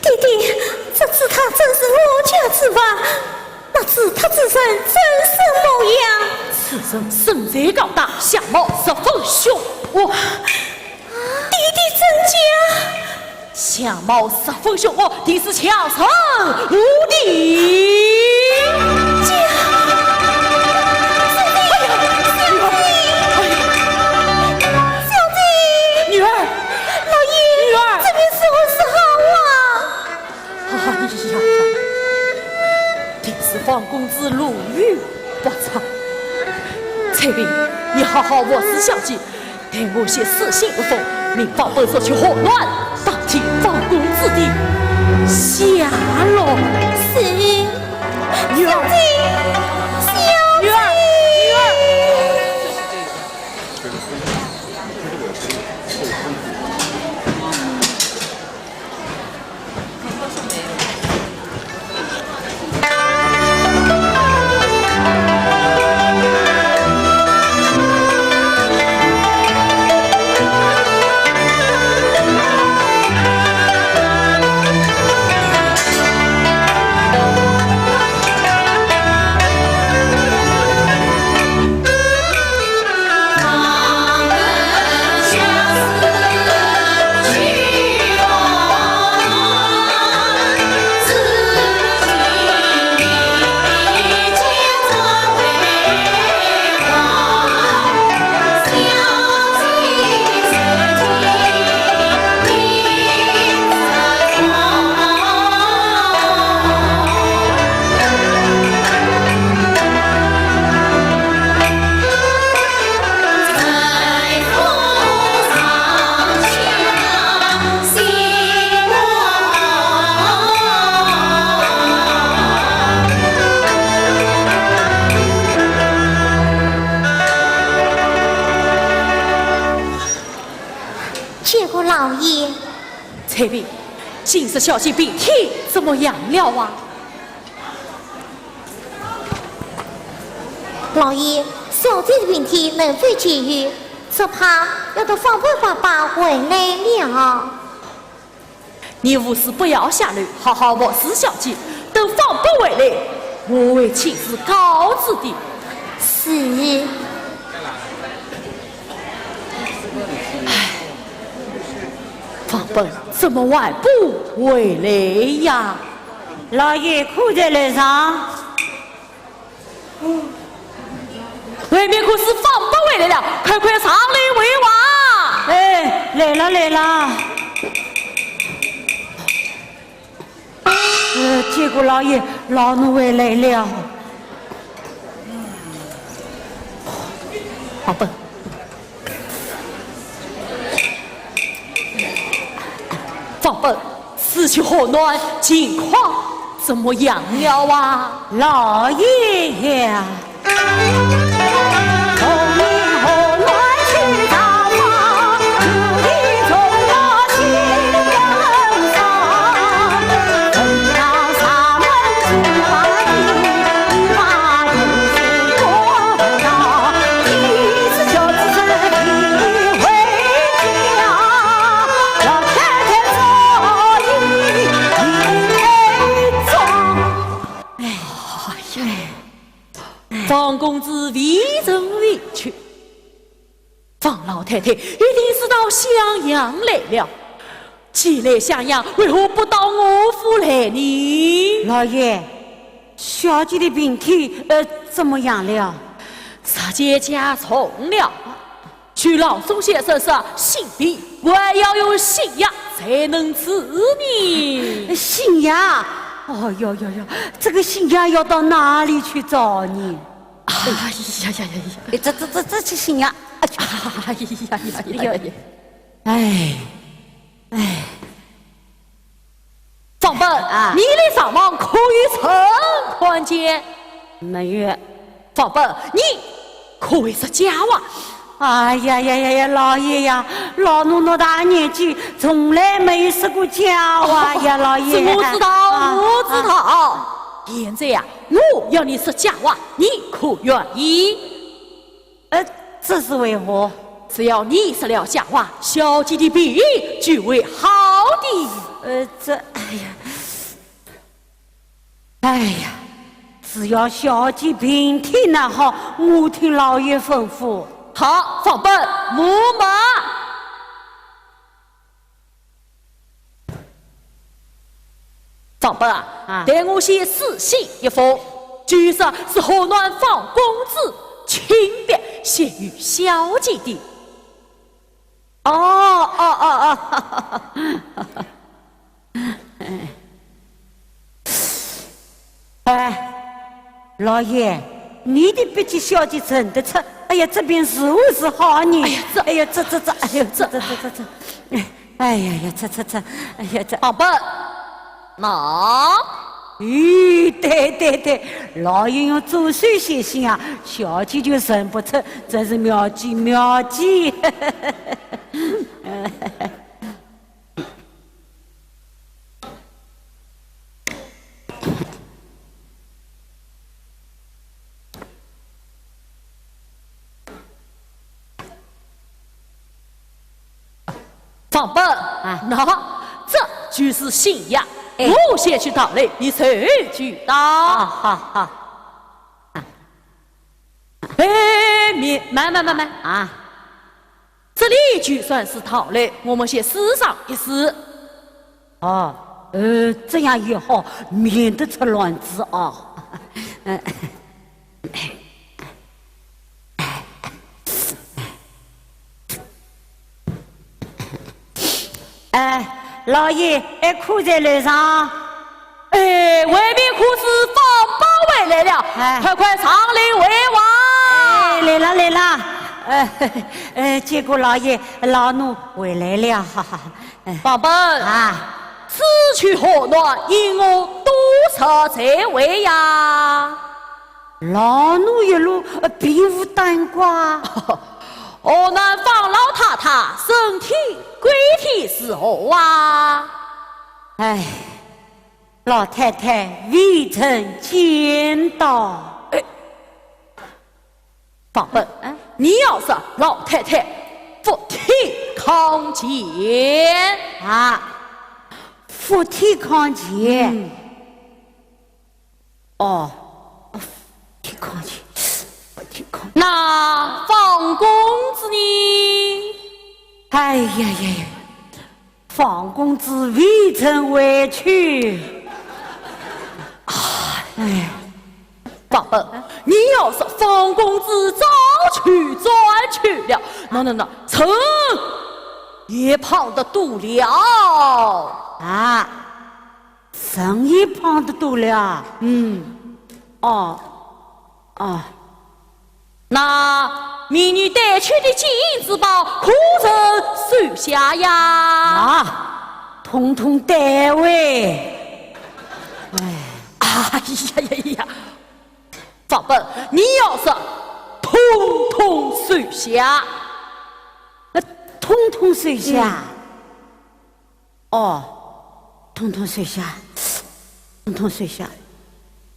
爹爹，这珠塔真是我家之宝，那珠塔之人真是模样？此人身材高大，相貌十分凶恶。爹爹真讲？相貌十分凶恶，定是强人无敌。这，小姐，小姐，小姐，女儿，老爷，女儿，这便如何是好啊？ 哎呀呀，定是方公子路遇不测。采萍，你好好服侍小姐，待我先写信一封，命方本速去河南，打听方公子的下落。是。女儿，小姐，小姐。女儿，女儿。 见过老爷。采萍，今日小姐病体怎么样了啊？ 老爷，小姐的病体能否解愈，只怕要等方本爸爸回来了。你无事不要下楼，好好服侍小姐，等方本回来，我会亲自告知的。是。唉，方本怎么还不回来呀？ 老爷可在楼上？外面可是方本回来了，快快上来回话。哎，来了，来了。呃，见过老爷，老奴回来了。方本， 方本，此去河南情况怎么样了啊？老爷呀，方老太太一定是到襄阳来了。既来襄阳，为何不到我府来呢？老爷，小姐的病体，呃，怎么样了？日渐加重了。据老祖先说，是性病，还要用性药才能治呢。性药？哦哟哟哟，这个性药要到哪里去找呢？哎呀呀呀呀！哎，这这这这去性药，哎呀呀呀呀呀！哎，哎，方本啊，你来上望可有甚看见？没有。方本，你可会说假话？哎呀呀呀呀，老爷呀，老奴那大年纪，从来没有说过假话呀，老爷。是我知道，啊，我知道。啊。现在呀，我要你说假话，你可愿意？ 呃，这是为何？只要你说了假话，小姐的病就会好的。呃，这，哎呀，哎呀，只要小姐病体能好，我听老爷吩咐。好，方本，马上。 方本啊，啊。待我先书信一封，据说是河南方公子亲笔写与小姐的。哦，哦，哦，哦。哎，老爷，你的笔迹小姐认得出，哎呀，这便如何是好呢？哎呀，这，哎呀，这，这，这，哎呀，这，这，这，这，这，这。 哎呀呀，这这这，哎呀，这方本，喏。咦，对对对，老爷用左手写信啊，小姐就认不出，真是妙计妙计。 方本，啊。喏，这就是信呀。哎。我先去讨来，你随去到。啊，好，好。哎，你，慢，慢，慢，慢。啊。这里就算是讨来，我们先试上一试。 哦，呃，这样也好，免得出乱子啊。哎，老爷，哎，可在楼上？哎，外面可是方本回来了，哎。快快上来回话。哎，来了，来了。哎，哎，见过老爷，老奴回来了。 方本，啊。此去河南，因何多所在外呀？老奴一路，呃，并无耽搁。河南方老太太身体贵体如何啊？哎，老太太未曾见到。哎， 方本，哎。你要说老太太福体康健。啊，福体康健。嗯。哦，福体康健，福体康健。那方公子呢？哎呀呀呀， 方公子未曾回去。哎，方本，你要说方公子早去转去了，那，那，那，朕也碰得到了。啊，朕也碰得到了。嗯。哦，哦。 那命你带去的金银珠宝，可曾收下呀？啊，统统带回。哎。哎呀呀呀！方本，你要说统统收下。呃，统统收下？嗯。 哦，统统收下，统统收下，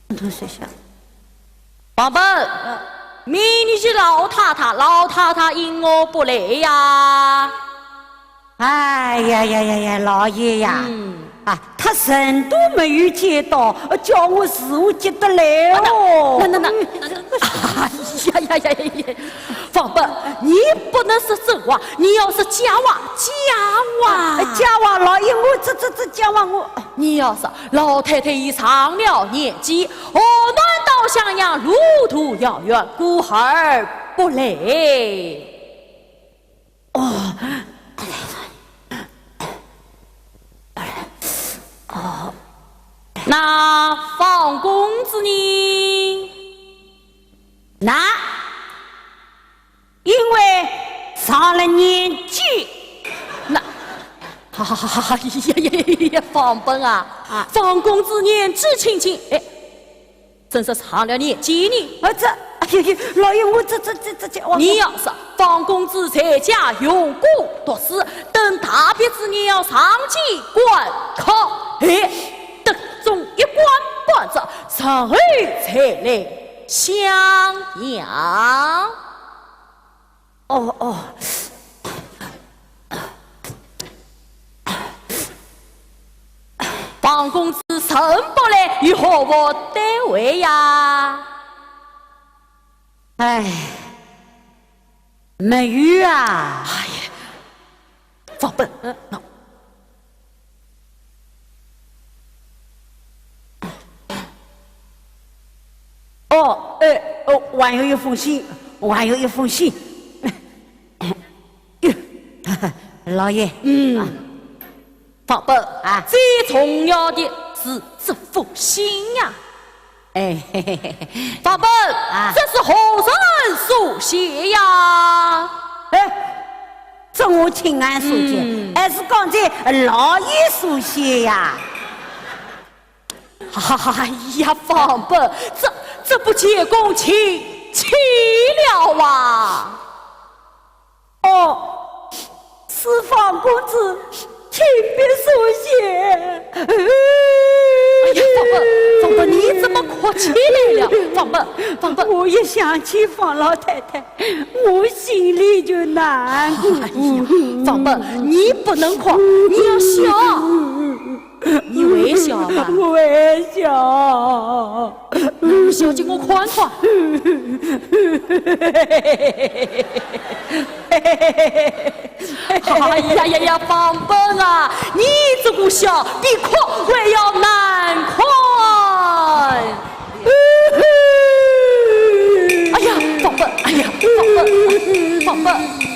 统统收下。方本，呃，命你去老太太，老太太因何不来呀？哎呀呀呀呀，老爷呀，嗯。啊，他人都没有见到，叫我如何接得来哦？那，那，那，那，哎呀呀呀呀呀，方本，你不能说真话，你要说假话，假话。啊，假话，老爷，我这，这，这假话，我……你要说老太太已上了年纪，何难到襄阳，路途遥远，故而不来。 哦，哦，那方公子呢？那，因为上了年纪。那，哈哈哈哈！呀呀呀呀，方本啊，啊。方公子年纪轻轻，哎， 真是上了年纪呢。啊，这，哎呦呦，老爷，我这，这，这，这，这，我……你要是方公子在家用功读书，等大比之年要上京赶考，哎，得中一官半职，然后才来襄阳。 哦，哦。方公子甚不来，有何物得回呀？哎，没有啊。哎呀，方本，嗯，那 哦，哎，哦，还有一封信，还有一封信。哟，老爷，嗯，啊，方本啊，最重要的是这封信呀。哎，嘿嘿嘿嘿，方本，啊，这是何人所写呀？哎，这我亲眼所见，嗯，还是刚才老爷所写呀？ 哎呀，方本，这，这不前功尽弃了啊？哦，是方公子亲笔所写。哎呀，方本，方本，你怎么哭起来了？方本，方本。我一想起方老太太，我心里就难过。哎呀，方本，你不能哭，你要笑。 你会笑吧？我会笑。那你笑给我看看。哎呀呀呀，方本啊，你这个笑比哭还要难看。哎呀，方本，哎呀，方本，方本。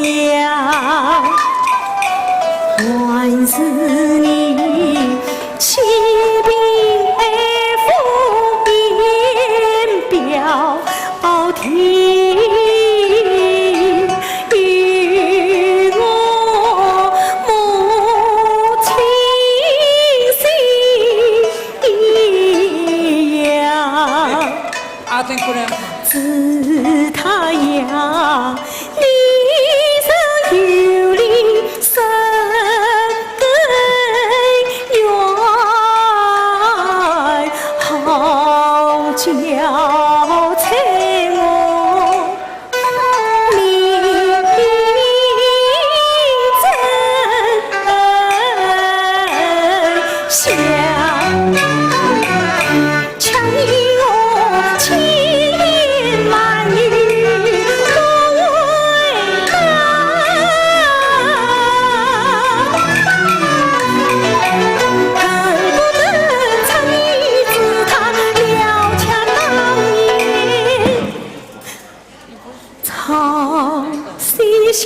呀，还是你欺骗我，表弟与我母亲心一样。 阿珍姑娘。自他呀，你是有理深根源，好交差我。 唱西厢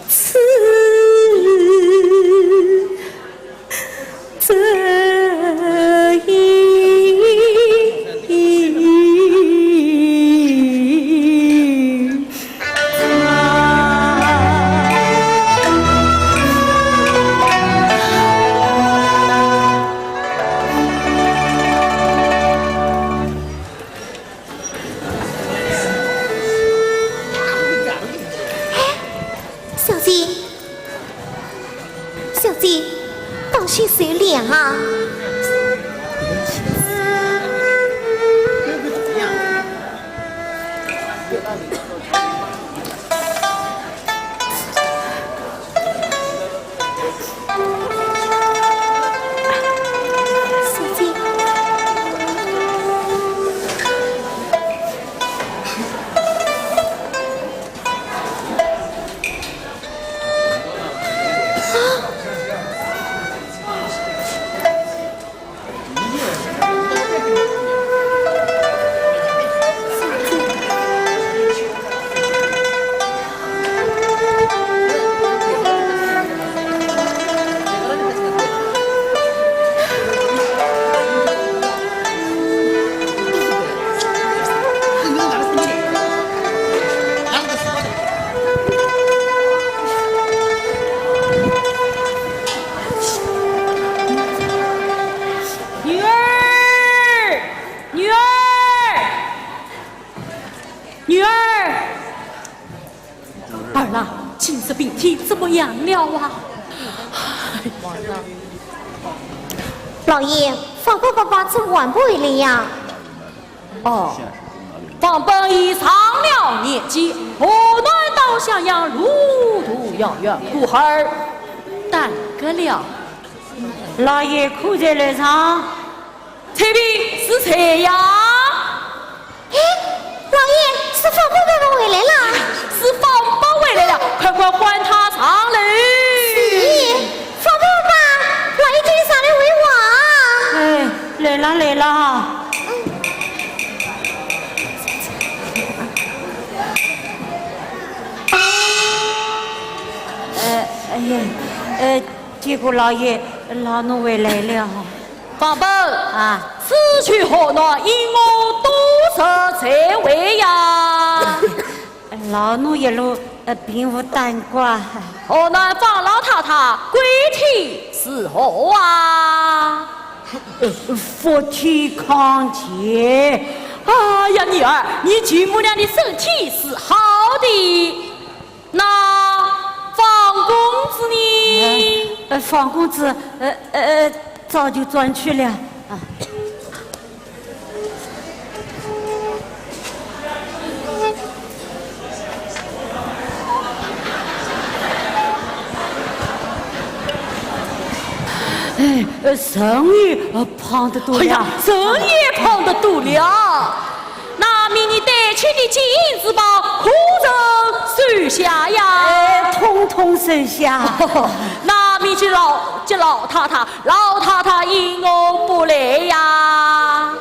词。小姐，小姐，当心受凉啊！ 女儿，女儿，女儿。 儿啊，今日病体怎么样了啊？老爷，方伯伯伯怎么还不回来呀？哦，方伯已上了年纪，何难到襄阳，路途遥远，故而耽搁了。老爷可在楼上？ 采萍，是谁呀？哎，老爷，是方伯伯伯回来了。是方伯回来了，快快唤他上来。是，方伯伯，老爷叫你上来回话。哎，来了，来了。哎，哎呀，呃，见过老爷，老奴回来了。 方伯，啊。此去河南，因我多日才回呀。老奴一路，呃，并无耽搁。河南方老太太贵体如何啊？呃，福体康健。哎呀，女儿，你舅母娘的身体是好的。 那方公子呢？呃，方公子，呃，呃，呃，早就转去了。啊。哎，呃，人也，呃，胖得多了。哎呀，人也胖得多了。 那命你带去的金银珠宝，可曾收下呀？哎，统统收下。那命去老，给老太太，老太太因我不来呀。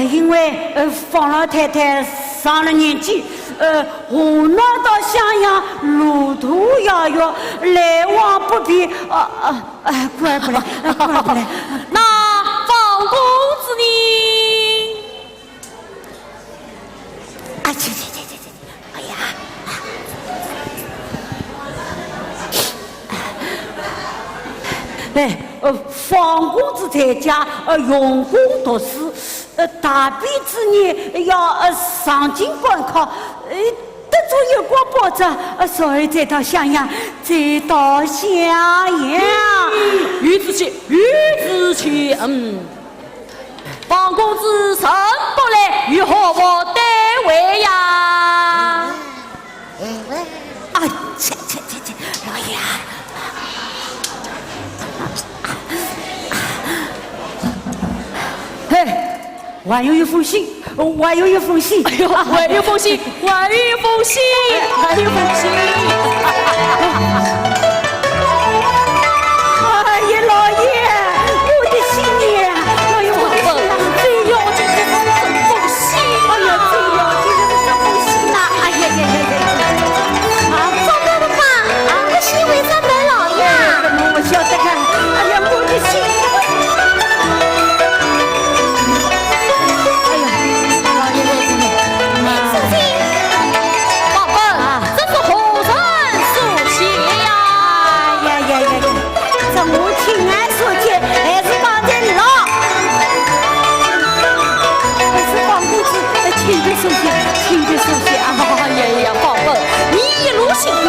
因为，呃，方老太太上了年纪，呃，河南到襄阳路途遥远，来往不便，啊，啊，啊，过来，过来，啊，过来，过来。那方公子呢？啊，去，去，去，去，去，哎呀！哎，呃，方公子在家，呃，用功读书， 呃，大比之年要，呃，上京赶考，呃，得中一个宝藏，呃，所以才到襄阳，才到襄阳。与子期，与子期，嗯。方公子仍不来，有何待为呀？ 啊，切，切，切，切，老爷啊。嘿，还有一封信，还有一封信。哎呦，还有一封信，还有一封信，还有一封信。哎呀，老爷，我的信呀，哎呦，我的信啊，最要紧的是这封信啊。哎呀，最要紧的是这封信呐。哎呀呀呀呀呀。 啊，方伯伯，啊，搿信为啥没来呀？哎，搿么我晓得个。哎呀，我的信。哎呀，老爷，我的信。啊。方伯，啊。这是何人所写呀？哎呀呀呀呀！ 这我亲眼所见，还是放在牢。还是方公子，呃，亲笔书写，亲笔书写啊。哎呀呀，方伯，你一路辛苦，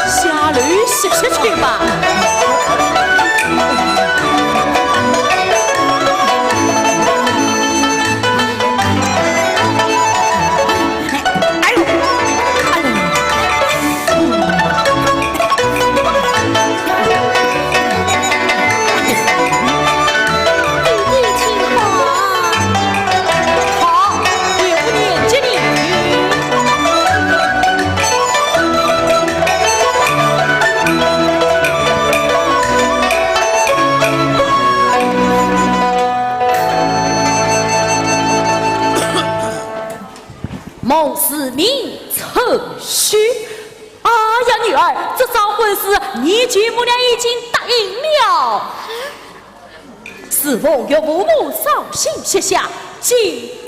下楼歇歇去吧。 哎呦，哎呦。弟弟请坐。好，为父念及你。 蒙慈命撤休。哎呀，女儿，这桩婚事你舅母俩已经答应了。是否岳父母伤心膝下，请禀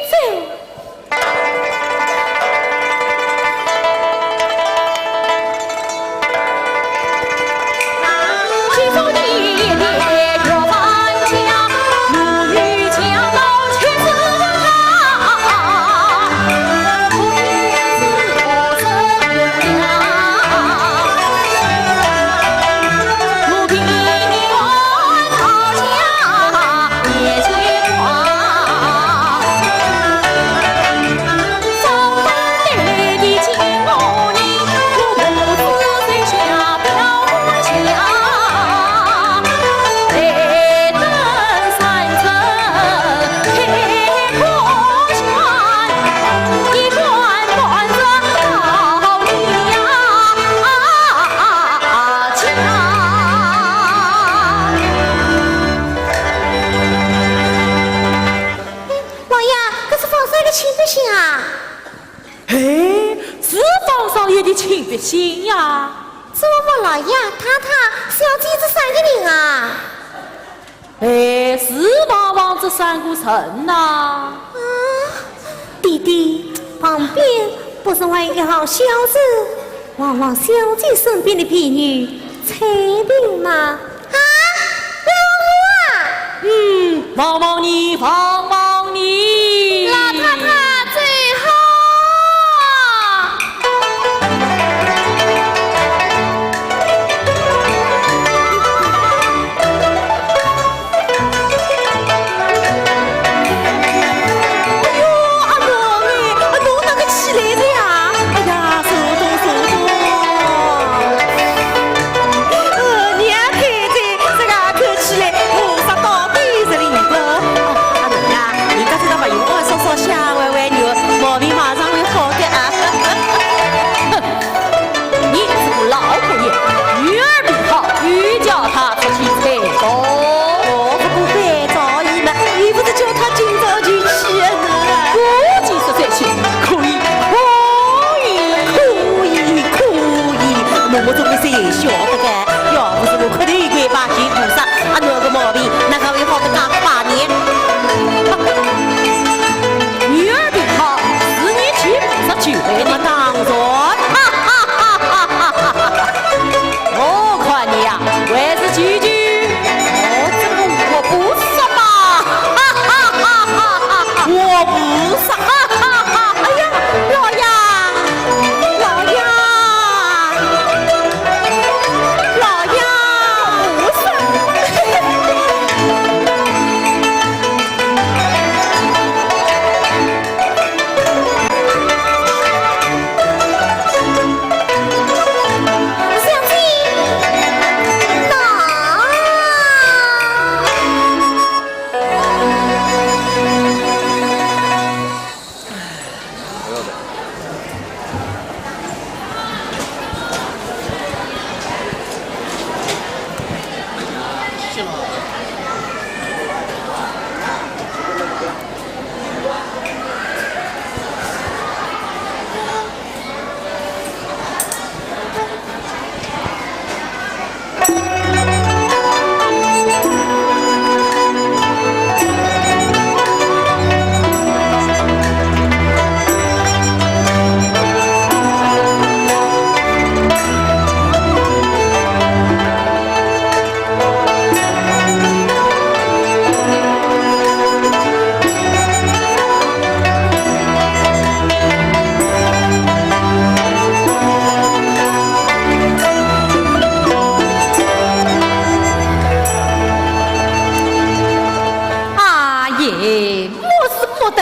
奏。老爷，搿是方少爷的亲笔信啊！哎，是方少爷的亲笔信呀。这我老爷、太太、小姐这三个人啊。哎，是方方这三个人呐。啊，弟弟，旁边不是还有一号小姐，方方小姐身边的婢女采萍吗？ 啊，你问我啊？嗯，望望你，望望你。老太太最好。哎呦，阿毛哎，阿毛哪个起来的呀？哎呀，手动，手动。 呃，娘看着这个看起来菩萨到底是灵个。哦，阿妹啊，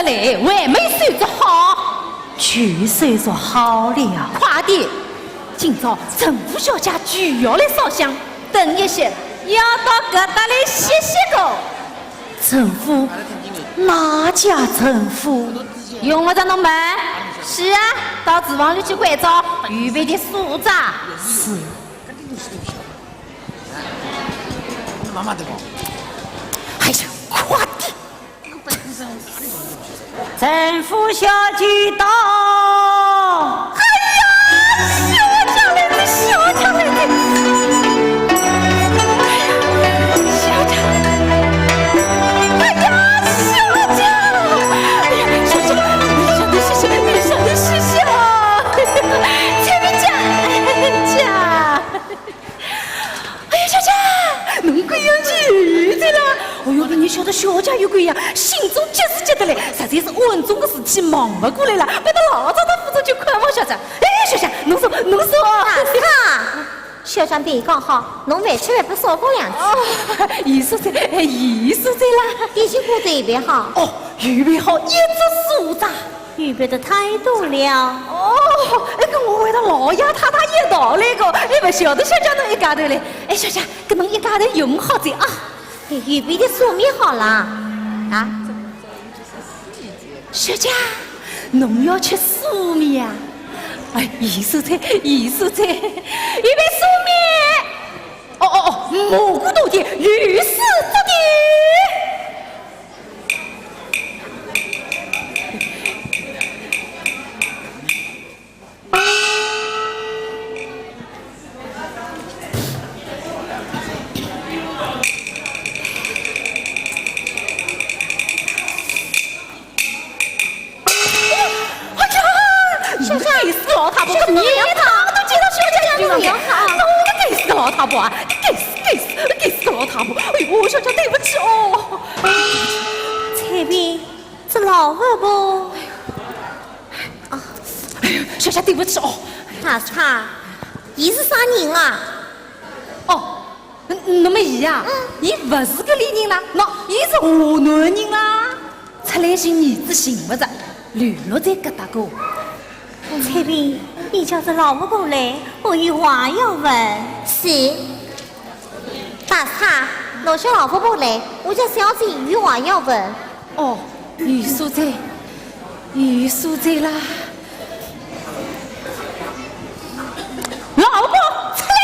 还没收拾好。就收拾好了。快点，今朝陈府小姐就要来烧香，等一歇要到搿搭来歇歇个。陈府？哪家陈府？用勿着侬问。是啊，到厨房里去关照，预备点素菜。是。哎呀，快点！ 陈府小姐到。哎呀，小姐来了，小姐来了。哎呀，小姐。哎呀，小姐。哎呀，小姐，你小点歇歇，你小点歇歇啊。哎呀，采萍姐，哎呀，姐。 哎呀，小姐，侬鬼样子又来了。哦哟，倷晓得小姐有鬼呀，心中急是急得来，实在是暗中个事体忙勿过来了，勿得老早到府中去看望小姐。哎，小姐，侬说，侬说。啊，是啊，小姐对伊讲好，侬饭吃饭勿少过两次。哦，有数哉，哎，有数哉啦。点心果子预备好。哦，预备好一桌素菜。 预备得太多了。哦，哎，搿我回头老爷太太一道来个，哎，勿晓得小姐侬一家头嘞。哎，小姐，搿侬一家头用好哉啊。哎，预备的素面好了。啊？小姐，侬要吃素面啊？哎，有数哉，有数哉，预备素面。哦，哦，哦，蘑菇多点，鱼丝多点。 哎呀，小姐，该死个老太婆，搿侬一趟都见到小姐一面了，侬个该死个老太婆啊，该死，该死，该死个老太婆，哎呦，小姐对勿起哦。采萍，这老太婆。啊，哎呦，小姐对勿起哦。太太，伊是啥人啊？哦， 嗯，那么伊呀，嗯。伊勿是搿里人啦，喏，伊是河南人啦。出来寻儿子寻勿着，流落在搿搭个。采萍，你叫这老太婆来，我有话要问。是。大太，侬叫老太婆来，我家小姐有话要问。 哦，有数哉，有数哉啦。老太婆，出来！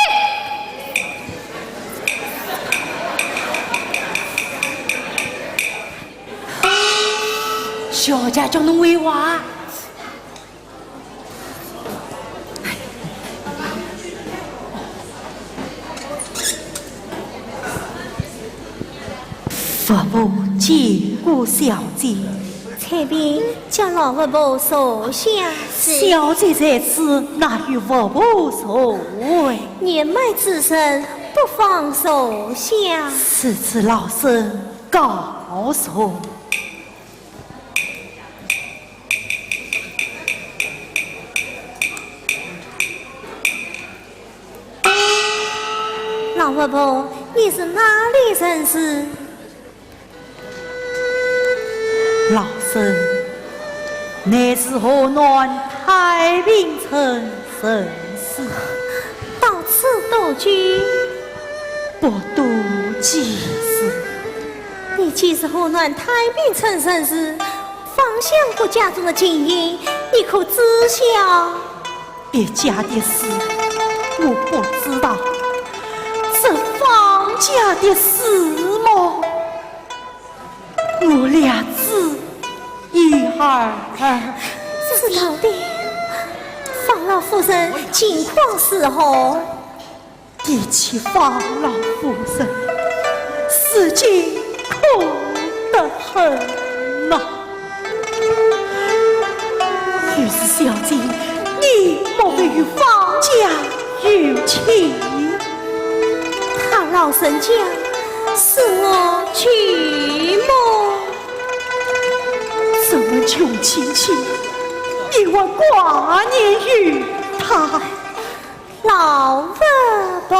小姐叫侬回话。 服部见过小姐。采萍，叫老太婆坐下。是。小姐在此，哪有服部座位？年迈之人，不妨坐下。如此老身告坐。 老太婆，你是哪里人氏？老身乃是河南太平城人氏。到此多久？不多几日。你既是河南太平城人氏，方相国家中的近邻，你可知晓？ 别家的事我不知道，这方家的事么，我略知一二。知道的，方老夫人近况如何？ 提起方老夫人，如今苦得很呐。于是小姐，你莫非与方家有情？他老人家是我舅母。这么穷亲戚，你还挂念于他？ 老太婆。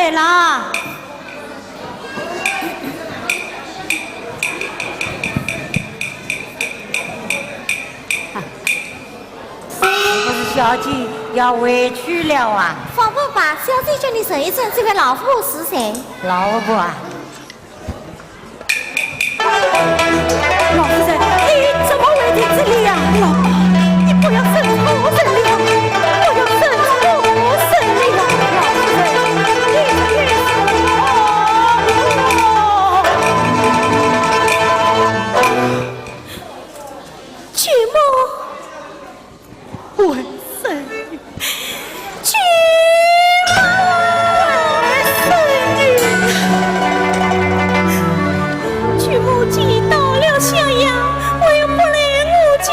来啦。是不是小姐要回去了啊？放不吧，小姐叫你坐一坐，这位老夫人是谁？老婆啊。 老夫人，你怎么会在这里呀？老伯，你不要认错人了，不要认错人了，老夫人，你，你，哦，舅母。 外甥女，舅母外甥女，舅母既到了襄阳，为何不来我家？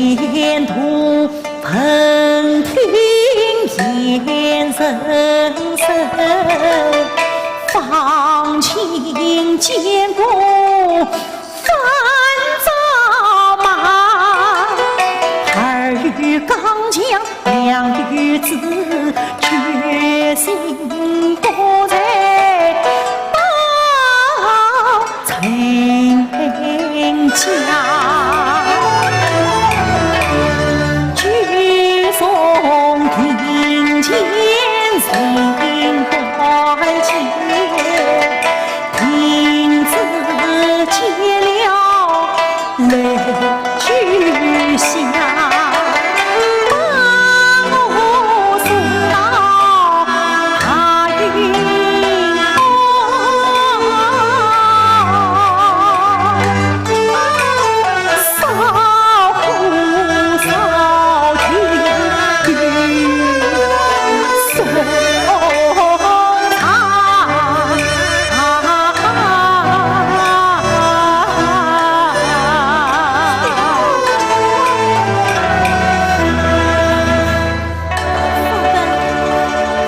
一言难尽啊。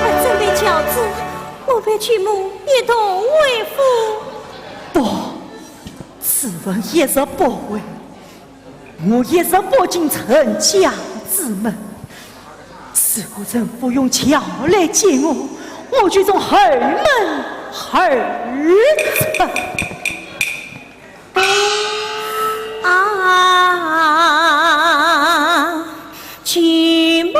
快准备轿子，我陪舅母一同回府。不，此文一日不回，我一日不进陈家之门。如果陈府用轿来接我，我就从后门而出。 啊，舅母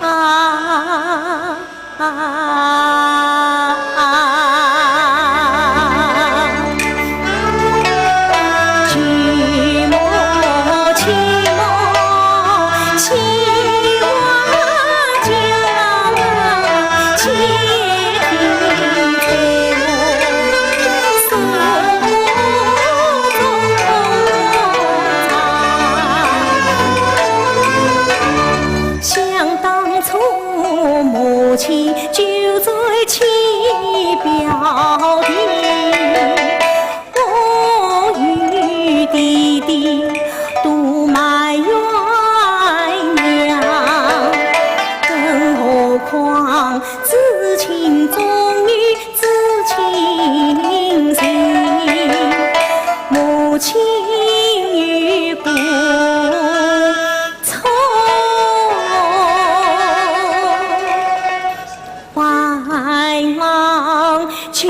啊。 想当初母亲就在亲表弟，我与弟弟都埋怨娘，更何况至亲终于至亲情，母亲有过 错，还望舅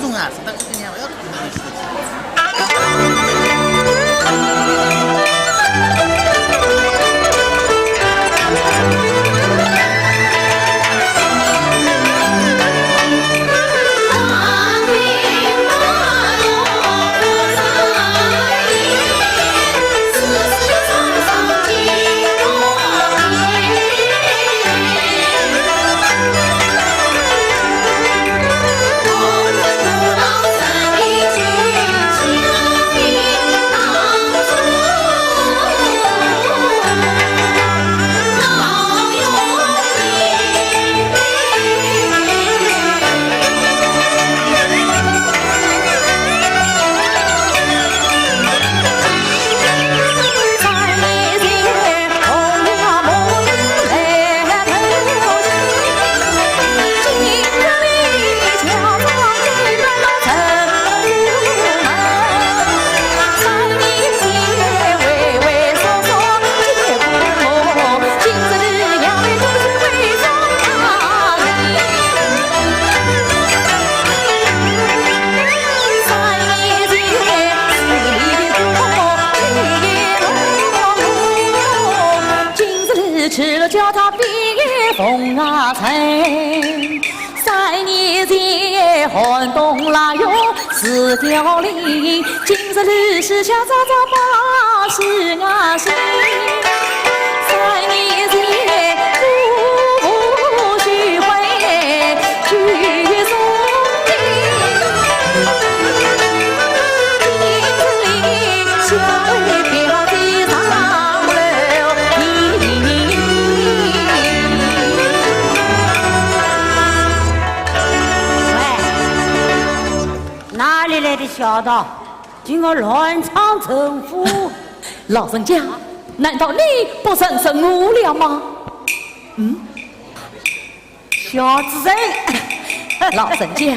重要是当时人家要看到的事情。今日吃了叫他避风啊吹，三年前寒冬腊月是条令，今日里是下早早把事啊行。三年前不许回去送礼，今日里小为表姐上楼。喂，哪里来的小道，竟敢乱闯陈府？老人家，难道你不认识我了吗？嗯？小子人。老人家，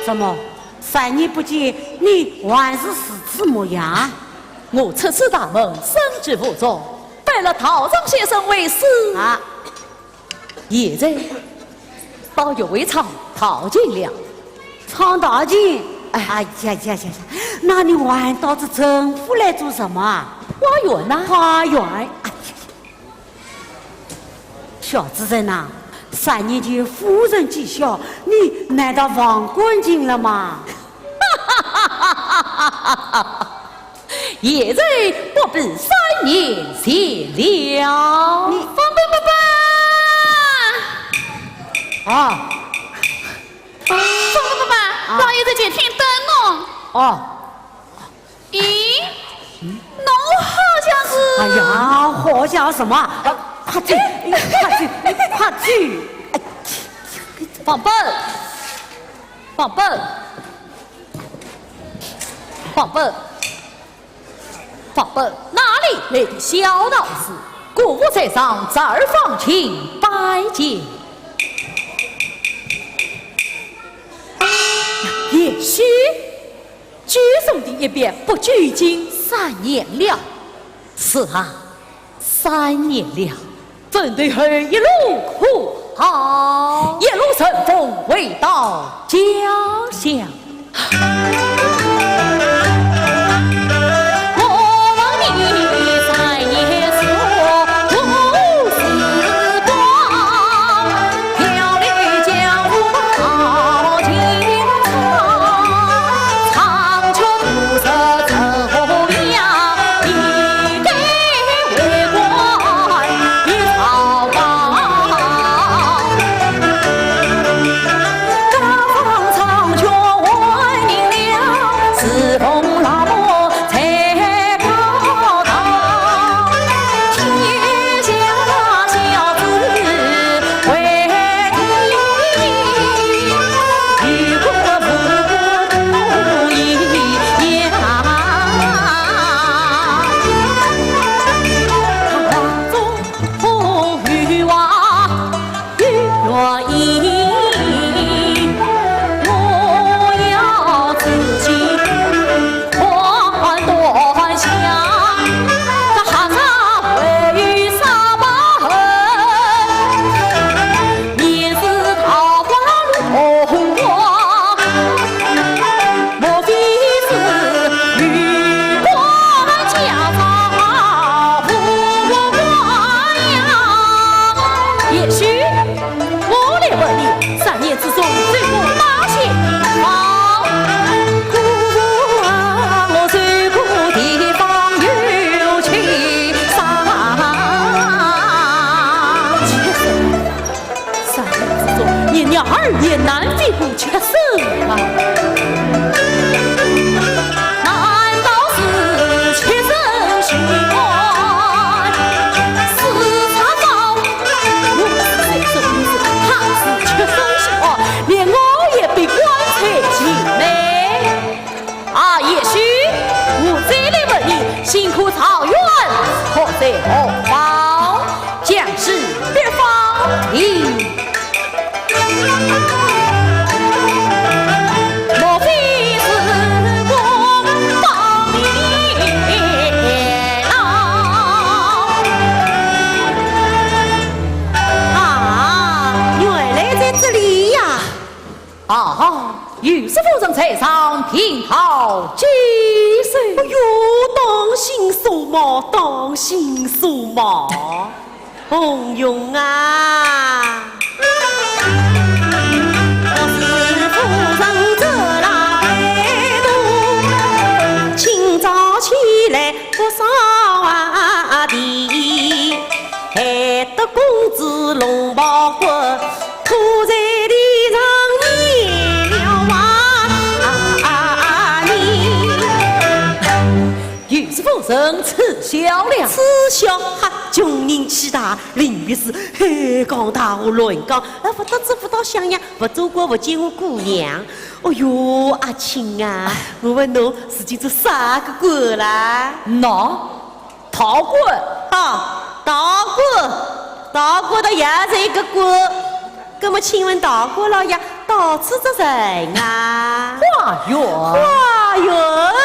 怎么，三年不见，你还是如此模样？我初次大门，身居府中，拜了道长先生为师。啊。现在到学会唱道情了。唱道情？哎。哎呀呀呀呀，那你还到这陈府来做什么啊？花园呐。花园？哎呀呀。 小子人呐，三年前夫人寄消，你难道忘干净了吗？现在不比三年前了。你方伯伯伯！啊。方伯伯伯，啊。老爷在前厅等侬。哦。 咦，侬好像是……哎呀，好像什么？啊，快去，快去，快去！哎，放本，放本，放本，放本，哪里来的小道士？姑父在上，侄儿方卿拜见。贤婿， 居中的一别，不久已经三年了。是啊，三年了，坟头后一路苦号，一路顺风回到家乡。不吃生啊？难道是吃生是官？是啥招？我是谁？什么意思？他是吃生是官，连我也被关在禁内。啊，贤婿，我再来问你，新科状元可在何方？ 将是别方亭。莫非是我们当年老？啊，原来在这里呀！ 啊，御史夫人在上，禀报几岁？哎哟，当心数目，当心数目。红云啊，我是夫人这拉背肚，清早起来不扫地，害得公子龙袍骨 吐在地上湮了啊！啊，你御史夫人，此笑了。此笑哈，穷人气大，临别时嘿讲大话乱讲，啊，勿得志勿到襄阳，勿做官勿见我姑娘。哦哟，阿卿啊，我问侬，如今做啥个官啦？喏， 道观。啊，道观，道观倒也是一个官。那么请问道观老爷到此做甚啊？花园。花园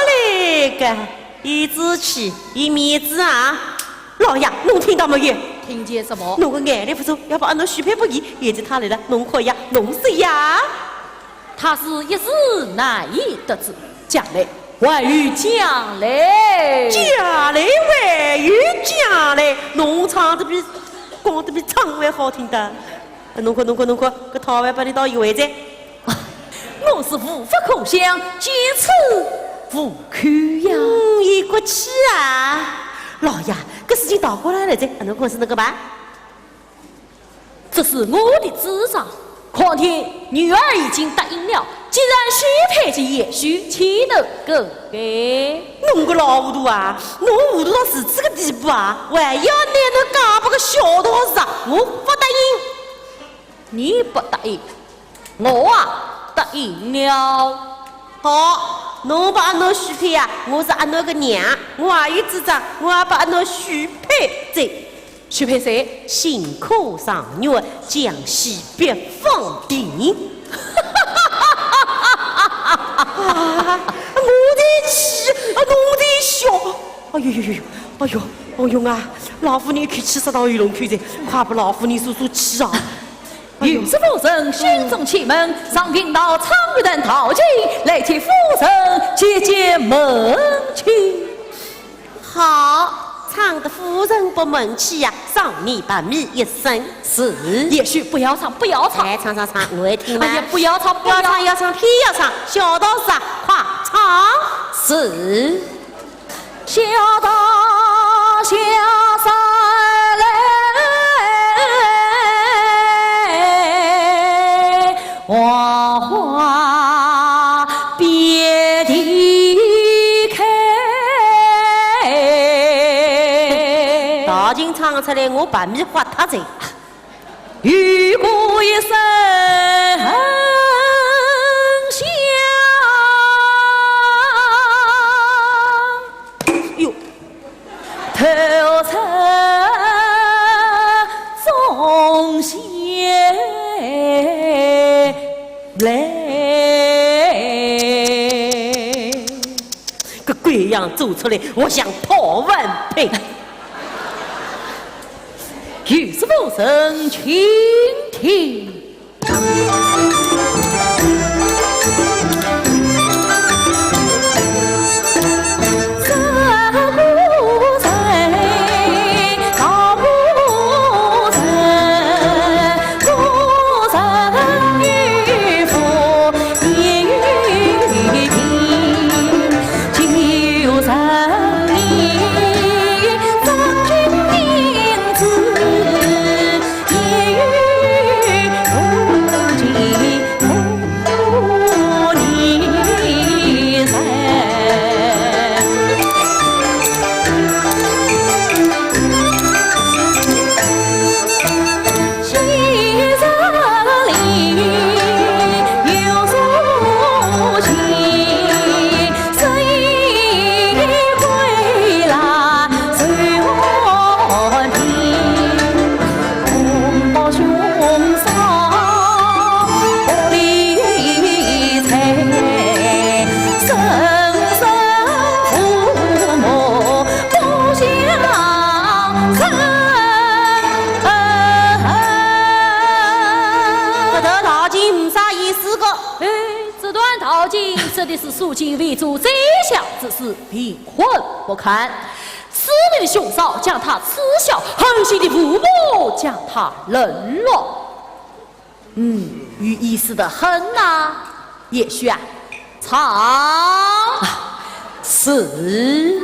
嘞个，伊志气，伊面子啊。老爷，侬听到没有？听见什么？侬个眼泪勿走，要把阿奴许配拨伊，现在他来了，侬看呀，侬说呀。 他是一时难以得志，将来还有将来。将来还有将来，侬唱得比，讲得比唱还好听的。侬看，侬看，侬看，搿讨饭拨伊倒有回哉。啊，我是无法可想，见此无愧呀。嗯，有骨气啊。老爷，搿事情道观老爷来哉，侬看是哪个办？ 这是我的主张，况且女儿已经答应了，既然许配给贤婿，岂能更改？侬个老糊涂啊！侬糊涂到如此个地步啊！还要拿侬嫁拨个小道士啊！我不答应。你不答应，我啊，答应了。好，侬拨阿奴许配啊，我是阿奴个娘，我也有主张，我也拨阿奴许配哉。 许配谁？新科状元，江西别方亭。啊，我在气，啊，侬在笑。哎呦呦呦呦，哎呦，红云啊，老夫人口气杀到喉咙口哉，快拨老夫人出出气啊！哎呦。御史夫人，宣旨启门，上禀道：唱一段道情，来替夫人解解闷气。 好，唱得夫人不闷气呀，赏你白米一升。是。贤婿，不要唱，不要唱。哎，唱唱唱，我也听嘛。哎呀，不要唱，不要唱。要唱，要唱，偏要唱，小道士啊，快唱。是。小道士来，花花 遍地开。道情唱出来，我白米花脱哉。有个一声响。哟， 头上中下来。搿鬼样做出来，我想讨饭配。御史夫人，请听。道经说的是苏秦为做宰相之时，贫困不堪，是你的兄嫂将他耻笑，狠心的父母将他冷落。嗯，有意思的很呐。也许啊，唱。是。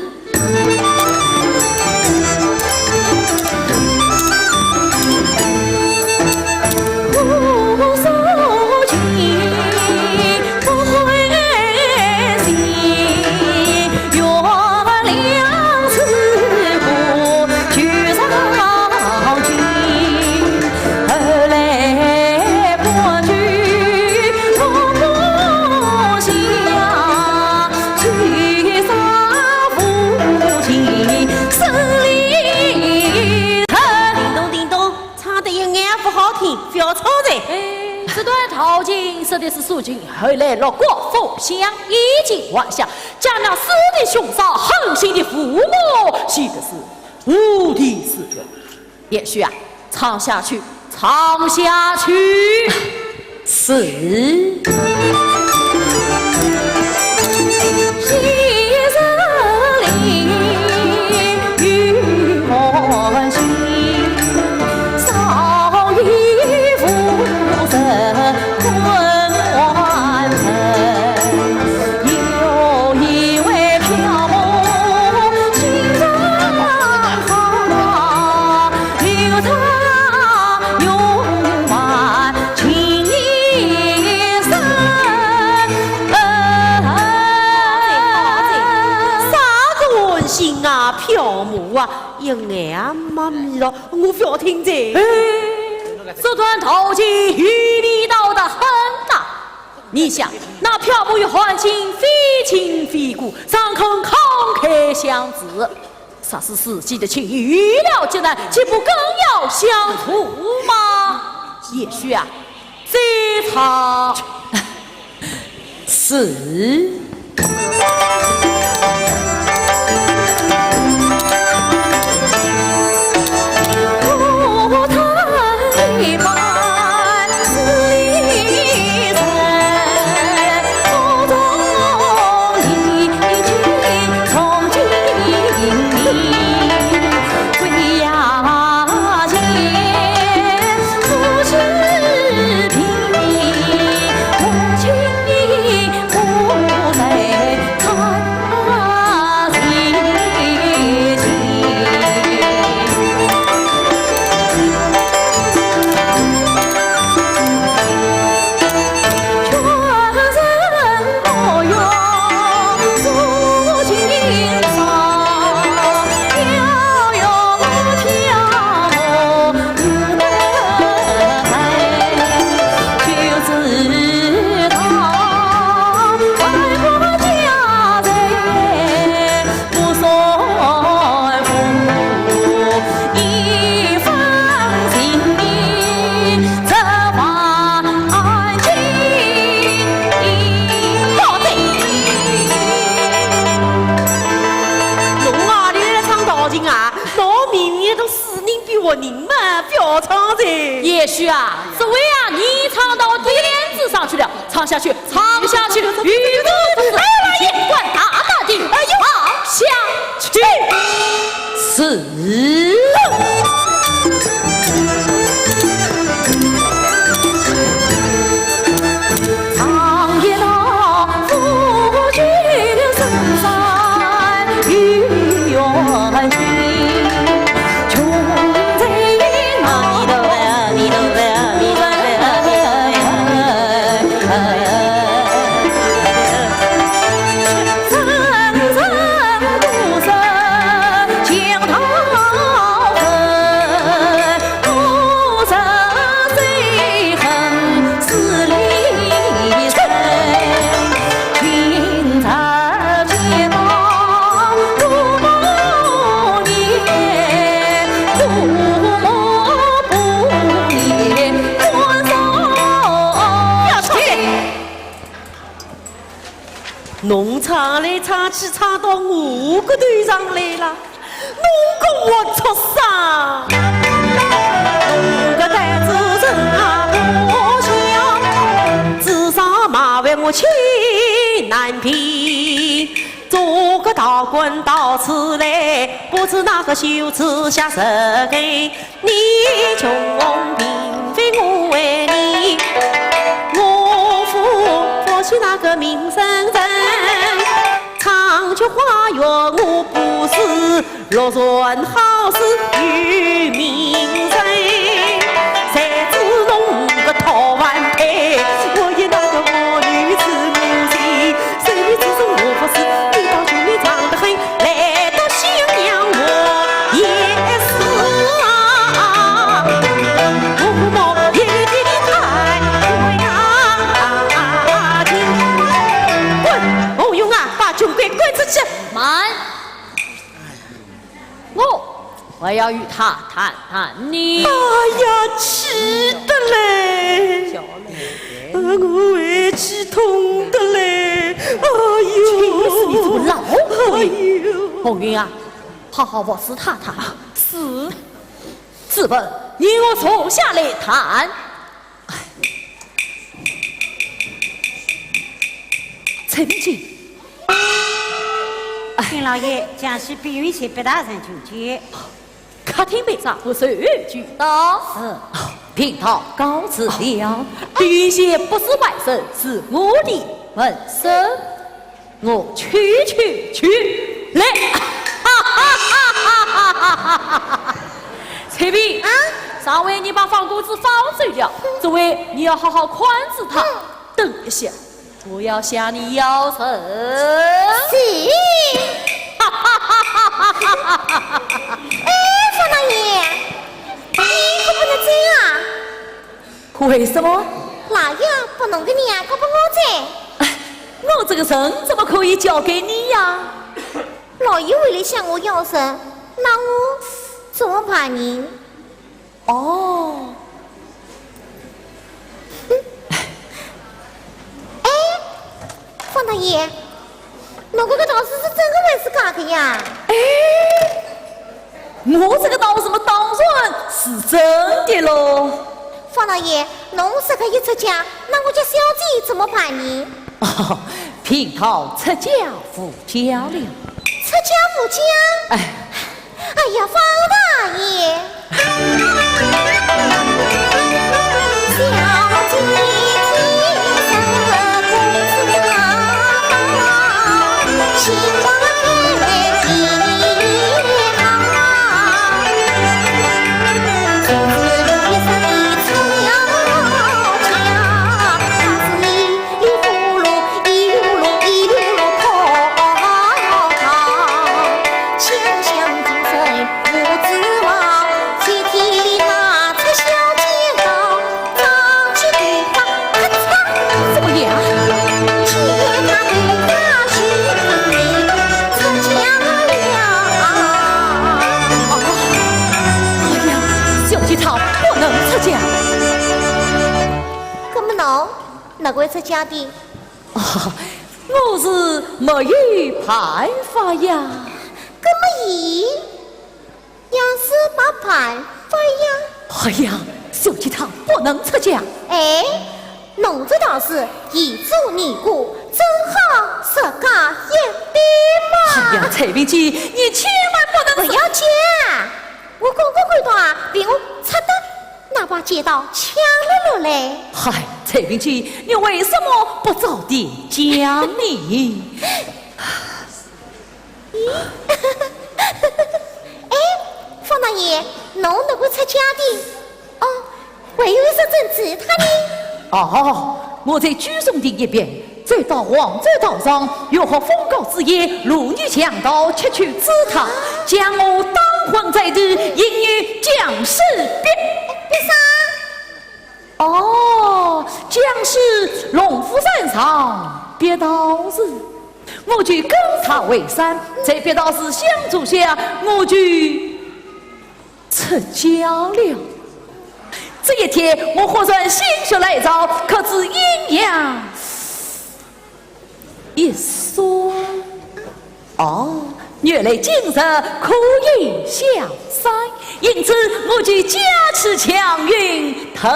叮咚叮咚，唱得一眼勿好听，覅唱哉。哎，这段道经说的是苏秦后来落国封相，衣锦还乡，将那死的兄嫂、狠心的父母，气得是无地自容。也许啊，唱下去，唱下去。 是。啥个狠心啊，票母啊，一眼也没眯牢，我覅听哉。哎，这段道经有味道得很呐。你想，那票母与韩信非亲非故，尚肯慷慨相助。 若是自己的亲友遇了急难，岂不更要相助吗？也许啊，这场是。侬啊，侬来唱道情啊，侬明明都是 人比活人嘛，覅唱哉。也许啊，这位啊，你唱到点子上去了，唱下去，唱下去，语无伦次，尽管大胆地唱下去。是。 侬唱来唱去，唱到我个头上来了。 侬个活畜生！侬个胆子真啊不小，智商嘛我去南平，做个道观到此来，不知那个袖子下十根。你穷病非我为你，我夫不许那个名声人，唱曲花园我不是。 落船好似有名人，谁知弄个套饭配，我也那个我女子母亲，生命之中我不是，你倒穷命长得很，来到襄阳我也是啊，我不冒一点的太贵啊，滚！红云啊，把穷鬼赶出去。慢。 我还要与他谈谈呢。哎呀，气得嘞！呃，我还气痛得嘞！哎呦，气死你这个老鬼！哎呦，红云啊，好好服侍太太。是。试问你我坐下来谈。 陈明金。哎。禀老爷，江西碧云县毕大人求见。客厅备上，我随去到。是。禀道告辞了。碧云县不是外人，是我的门生。 我去去去，来！哈哈哈哈哈哈！翠萍，啊？上回你把方公子放走了，这回你要好好看住他。嗯。等一下，我要向你要人。是。哈哈哈哈哈哈哈！哎，方大爷，你可不能走啊！ 为什么？老爷不能个，你可不我在。哎，我这个人怎么可以交给你呀？老爷为了向我要人，那我怎么办呢？哦。哼。哎，方大爷，侬搿个道士是真个还是假个呀？哎， 我这个道士嘛，当然是真的喽。方大爷，侬自家一出家，那我家小姐怎么办呢？哦，贫道出家无家了。出家无家？哎。哎呀，方大爷！小姐听说公子啊， 怎么样？哦，哎呀，小姐她不能出家。那么侬哪会出家的？哦，我是没有办法呀。那么伊 也是没办法呀。哎呀，小姐她不能出家。哎，侬这道士一做尼姑，正好出家一对嘛。哎呀，采萍姐，你千万不能，不要紧，我刚刚看到啊，被我插得那把剪刀抢了落来。嗨，采萍姐，你为什么不早点讲呢？ 咦，哎，方大爷，侬哪会出家的？哦，还有一只珍珠塔呢？哦，我在九松亭一边，再到黄州道上，要学封告之言，路遇强盗，劫取珠塔，将我打昏在地，引入僵尸逼。逼啥？ 哦，僵尸龙虎山上逼道士，我就跟他回山，在逼道士相助下，我就出家了。这一天，我忽然心血来潮，刻制阴阳 一说，哦，原来今日可以下山，因此我就驾起祥云腾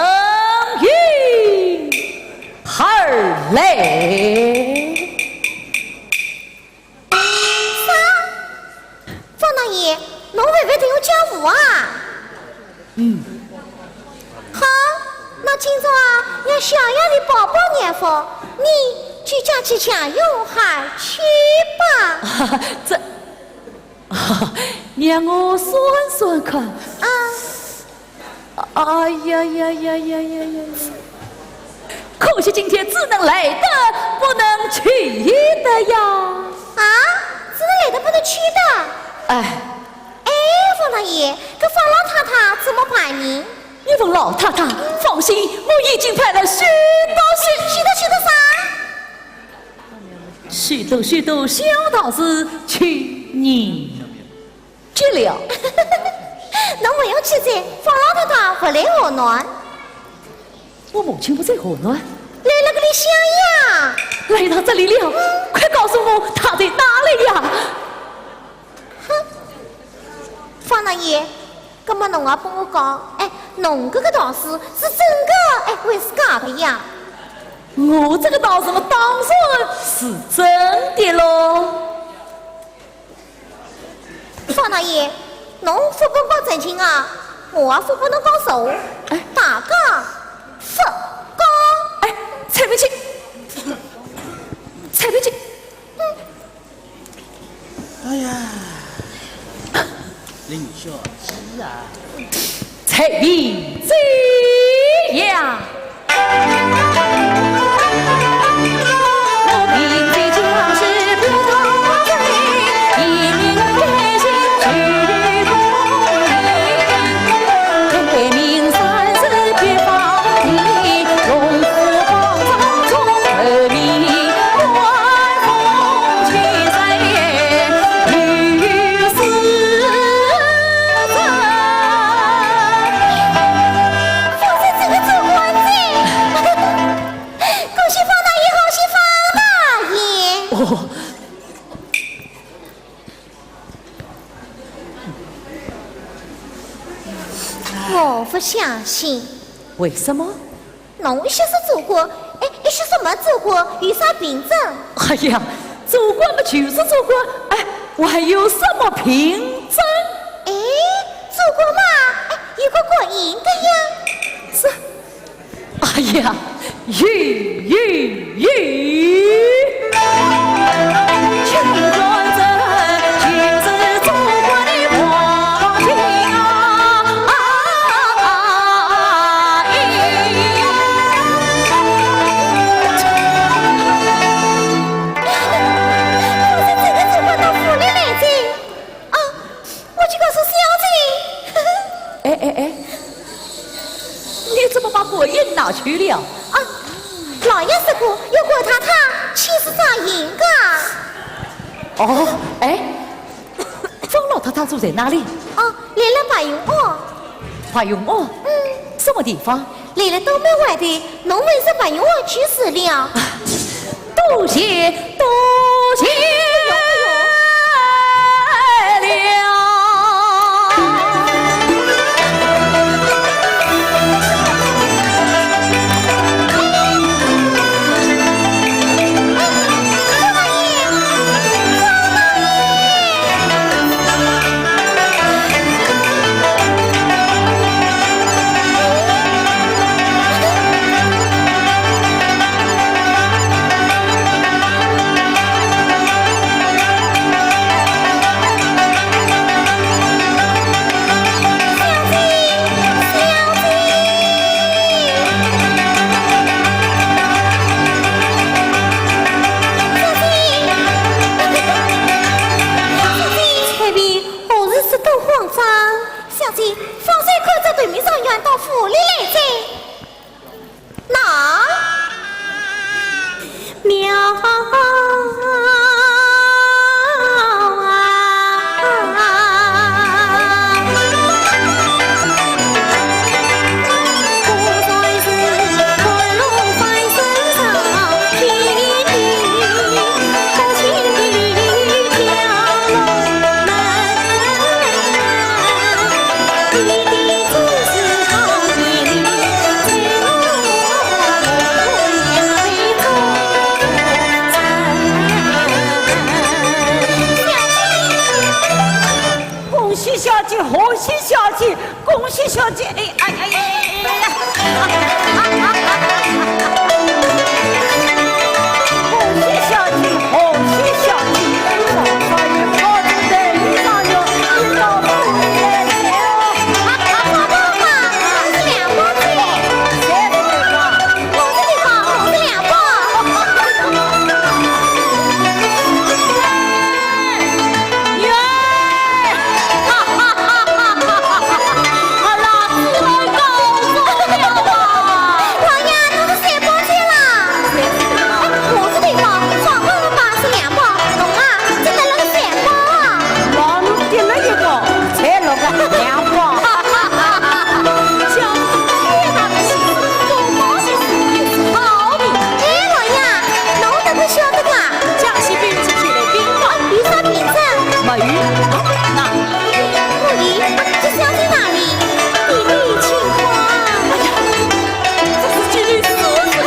云。孩儿来。啥？方大爷，侬会勿会得有家务啊？嗯。好，那今朝啊，让小爷来饱饱眼福，你就加去享用下去吧。这，让我算算看。啊。 哎呀呀呀呀呀呀！可惜今天只能来得，不能去的呀。啊，只能来得不能去的？哎。哎，方大爷，搿方老太太怎么办呢？你问老太太，放心，我已经派了许多许许多许多啥？许多许多小道士去迎 接了。侬勿用去哉，方老太太勿来河南。我母亲不在河南？来了个里向呀。来到这里了，快告诉我她在哪里呀？哼，方大爷，葛么侬也帮我讲，哎，侬搿个道士是真个，哎，还是假个呀？我这个道士嘛，当然是真的喽。 方大爷，侬勿帮讲正经啊，我也勿帮侬讲实话，哎。大家勿讲。哎，采萍姐，采萍姐。哎呀，林小姐啊。 采萍姐呀。恭喜方大爷，恭喜方大爷！哦。我不相信。为什么？ 侬一歇说做官，哎，一歇说没做官，有啥凭证？哎呀，做官嘛就是做官，哎，还有什么凭证？哎，做官嘛，哎，有个官印的呀。是，哎呀，有，有，有。我是这个做官到府里来的，啊，我这个是小姐。哎哎哎，你怎么把官印拿去了？啊，老爷说过要还太太七十两银子。哦，哎，方老太太住在哪里？哦，来了白云庵。白云庵？嗯。什么地方？来了东门外头，侬问是白云庵就是了。多谢，多谢了。采萍，何事事都慌张？小姐，方才看着对面状元到府里来哉。 那妙啊！小姐，哎，哎，哎，哎，哎，哎呀！恭喜小姐，恭喜小姐！老爷，侬是三宝菜啦？啥地方？我是地方，双宝是两宝，侬啊，只得了个三宝啊。老奴跌了一宝，才落个两宝。小姐，天大的喜事，多报些喜事是好的。哎，老爷，侬哪能晓得个？江西兵部前来禀报。有啥病症？没有。那 不灵，这小姐哪里？弟弟请看。哎呀，这是几率四十的，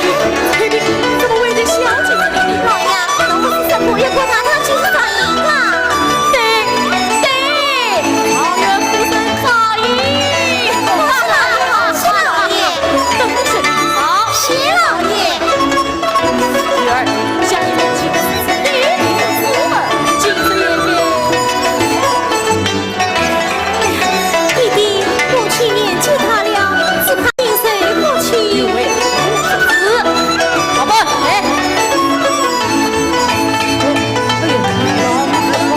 弟弟怎么会在小姐这里？老爷，侬不是说过要观察她几十张银吗？对，对，状元夫人在。恭喜老爷，恭喜老爷。等一等。好，谢老爷。 女儿，想你母亲是第一名子儿，今日也该。弟弟，母亲年纪大了，只怕心神不清。有为，有子。好吧，来。哎呦，老母子话，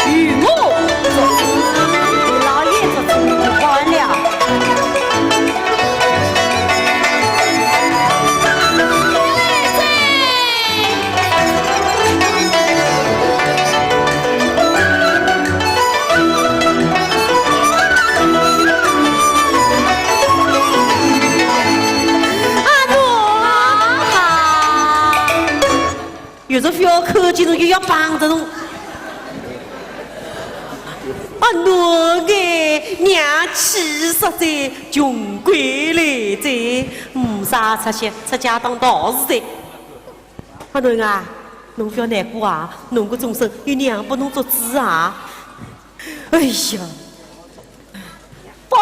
与我做主，老爷做主，你就完了。 阿奴啊，有只小看见侬就要帮着侬。阿奴哎，娘去世哉，穷鬼来哉，没啥出息，出家当道士哉。阿奴啊，侬不要难过啊，侬个终身有娘帮侬做主啊。哎呀， 哦，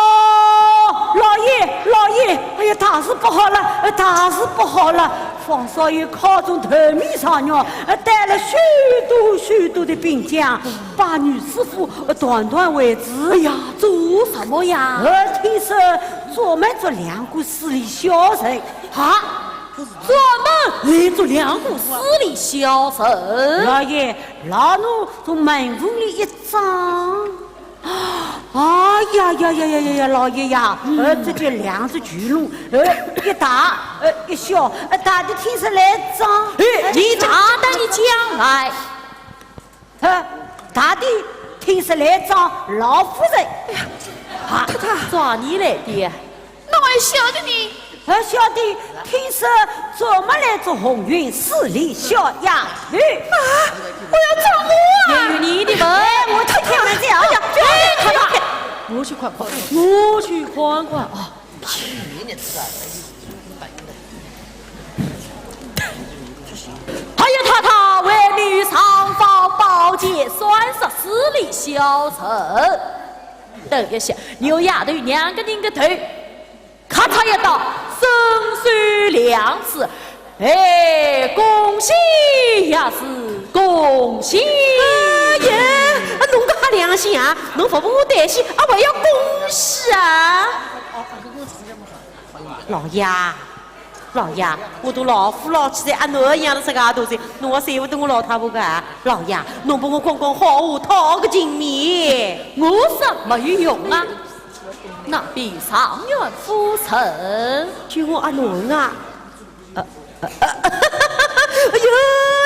老爷，老爷，哎呀，大事不好了，呃，大事不好了！方少爷考中头名状元，呃，带了许多许多的兵将，把御史府，呃，团团围住。哎呀，做什么呀？呃，听说专门捉两个势利小人。啊，专门来捉两个势利小人？老爷，老奴从门缝里一张， 哎呀呀呀呀呀呀，老爷呀，呃，这就两只巨龙，呃，一大，呃，一小，呃，大的听说来张，哎，你大胆的讲来。呃，大的听说来张老夫人。哎呀，啊，太太。抓你来的。 哪会晓得呢？呃，小弟听说专门来捉红云势利小丫头。啊，我要捉我啊！有你的份。哎，我去看看。哎呀，不要，哎，不要，不要。我去看看，我去看看啊。还有太太为你尚方宝剑，算是势利小人。等一下，你有丫头两个人的头， 咔嚓一刀，身首两指。哎，恭喜呀是恭喜！哎呀，啊，侬个黑良心啊，侬勿帮我道喜，啊，还要恭喜啊？老爷，老爷，我都老夫老妻哉，啊，侬一样的自家大事，侬还舍不得我老太婆个啊？老爷，侬帮我讲讲好话，讨个情面。我说没有用啊。 那禀状元夫人。就我阿囡啊。呃，呃，呃，哎哟，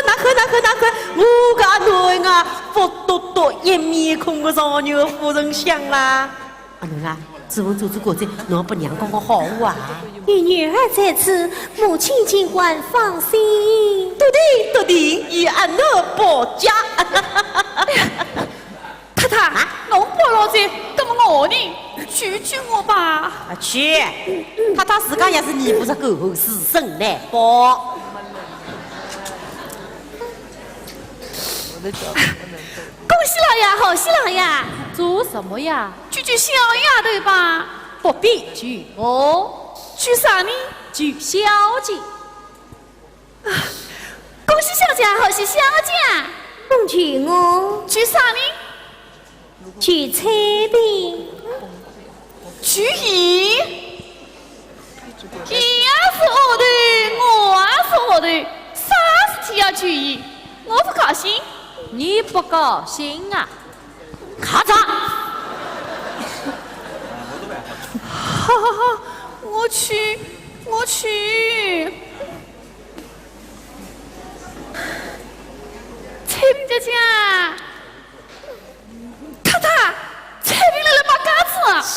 哪哼，哪哼，哪哼，我个阿囡啊，福嘟嘟一面孔个状元夫人像啦。阿囡啊，子文做仔官哉，侬要帮娘讲讲好话啊。有女儿在此，母亲尽管放心。笃定，笃定，与阿囡保驾。哎呀， 太太，啊？侬保老子，那么我呢？救救我吧！啊，去！太太自家也是泥菩萨过河，自身难保。恭喜老爷，贺喜老爷！做什么呀？救救小丫头吧。不必求我。求啥呢？求小姐。啊，恭喜小姐，贺喜小姐。恭喜我。求啥呢？求采萍。求伊？伊也是丫头，我也是丫头，啥事体要求伊？我不高兴。你不高兴啊？ 咔嚓！好好好，我去，我去。采萍姐姐，太太，采萍来了，摆架子。是。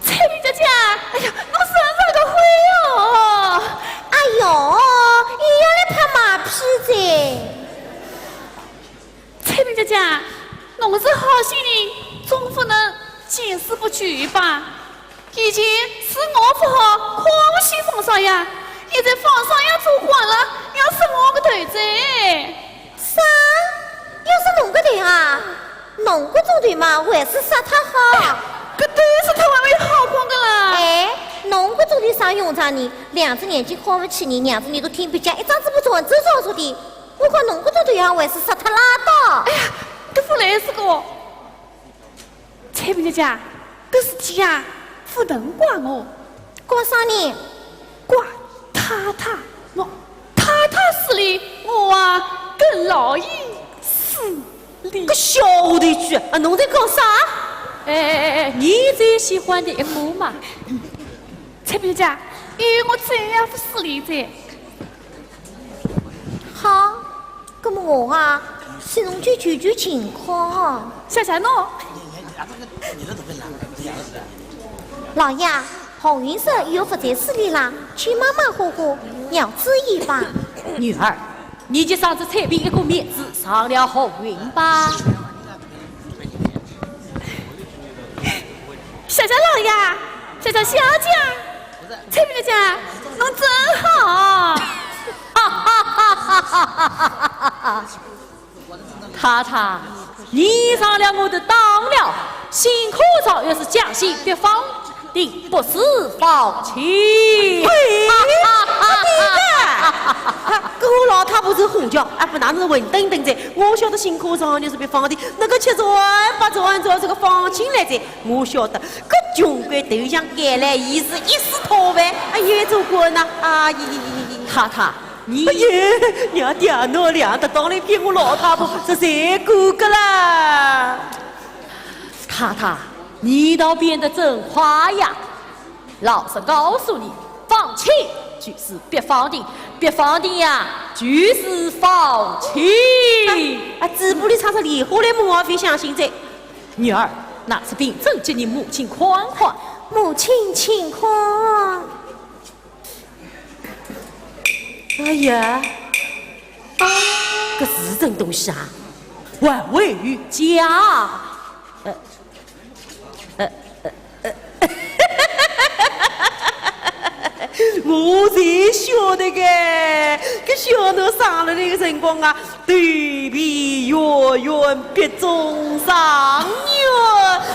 采萍姐姐，哎呀，侬身上个灰哦！哎哟，伊要来拍马屁哉。采萍姐姐，侬是好心人，总不能见死不救吧？以前是我不好，诓死方少爷，现在方少爷做官了，要杀我个头哉。 啥？要杀侬个头啊？侬搿种头嘛，还是杀脱好。搿头杀脱还有好看个啦。哎，侬搿种头啥用场呢？两只眼睛看勿起人，两只耳朵听勿见，一张嘴巴只会做做的。我讲侬搿种头啊，还是杀脱拉倒。哎呀，搿勿来事个。 采萍姐姐，搿事体啊，勿能怪我。怪啥呢？怪太太，我太太势利，我啊，跟老爷势利。搿小丫头句啊，侬在讲啥？哎哎哎哎，你最喜欢的一个嘛。采萍姐姐，因为我最要勿势利哉。 好，搿么我啊，替侬去求求情况哦。谢谢侬。老爷，红云社又勿再势利啦，去马马虎虎，饶之一吧。女儿，你就赏这采萍一个面子，赏了红云吧。 谢谢老爷，谢谢小姐，采萍姐姐，侬真好。哈哈哈哈哈哈！太太，你上了我的当了，新科场要是降薪，别放定，不是放弃。哎，对的，搿我老太婆是胡椒，啊，勿，哪能是混沌沌哉？我晓得新科场要是别放定，那个七转八转照这个放进来哉。 我晓得，搿穷鬼头像改来，伊是一世讨饭，哎呀，做官呐，啊，咦咦咦咦咦。太太，你，哎呀，娘爹喏，两搭当来骗我老太婆，这才够个啦。太太，你倒变得真快呀！老实告诉你，放弃就是别放定，别放定呀，就是放弃。啊，嘴巴里插着莲花来，我也勿相信哉。 女儿，拿此凭证给你母亲看看。母亲，请看。哎呀，搿是真东西啊！还未有假。呃，呃，呃，呃。 我侪晓得个，搿小囡生了那个辰光啊，头皮圆圆，鼻中状元，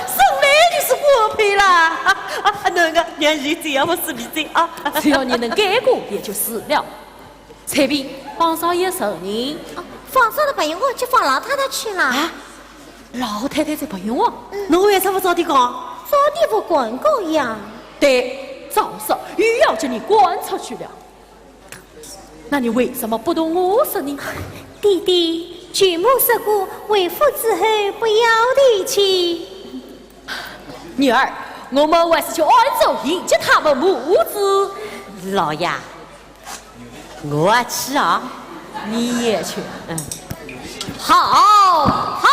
生来就是官配啦。啊，啊，那个，娘，你这样不是理解啊。只要你能改过，也就是了。采萍，方少爷承认。啊，方少爷勿要我，去方老太太去啦。啊？ 老太太在勿要我，嗯。侬为啥勿早点讲？早点勿敢讲呀。对，早说又要将你赶出去了。那你为什么不同我说呢？爹爹，舅母说过，回府之后不要提起。女儿，我们还是去暗中迎接他们母子。老爷， 我去啊。你也去。嗯。好，好。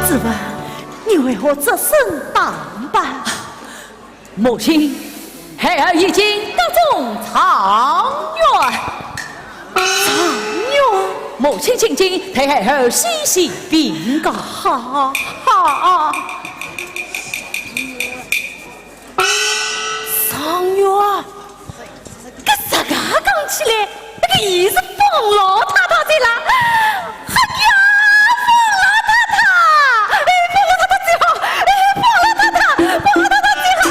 子文，你为何着身打扮？母亲，孩儿已经得中状元。状元？母亲请进，待孩儿细细禀告。好，好。状元？ 搿实梗讲起来，搿个伊是方老太太哉啦。哎呀，方老太太，哎，方老太太最好，哎，方老太太，方老太太最好。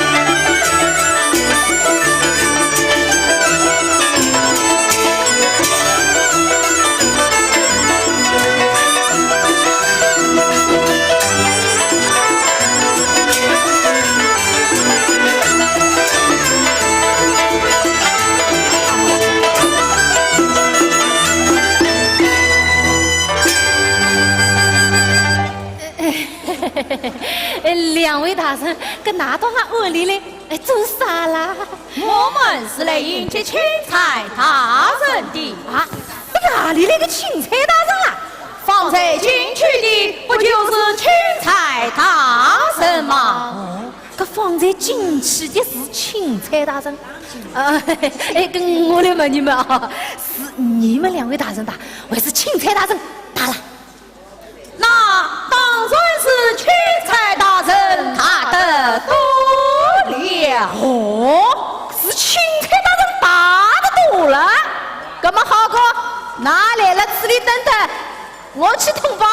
呃，两位大人，搿㑚到俺庵里来，哎，做啥啦？我们是来迎接钦差大人的。啊，搿哪里来个钦差大人啊？方才进去的不就是钦差大人吗？哦，搿方才进去的是钦差大人。呃，哎，搿我来问你们啊，是你们两位大人大，还是钦差大人大啦？ 那当然是钦差大人大得多了。哦，是钦差大人大得多了。搿么好个，㑚来了此地等等，我去通报。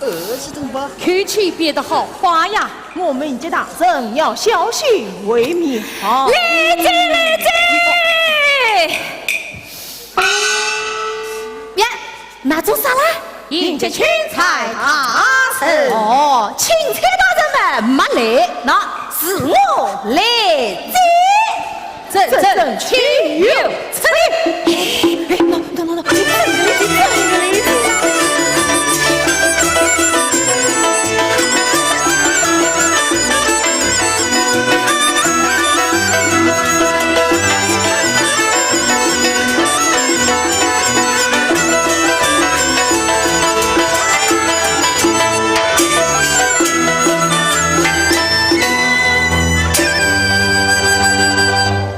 呃，去通报？口气变得好快呀。我们迎接大人要小心为妙。来哉，来哉！呀， 㑚做啥啦？迎接钦差大人。哦，钦差大人嘛没来，那是我来哉。正正请有，请。哎，哎，喏，喏，喏，喏，你这个，你这个，你这个。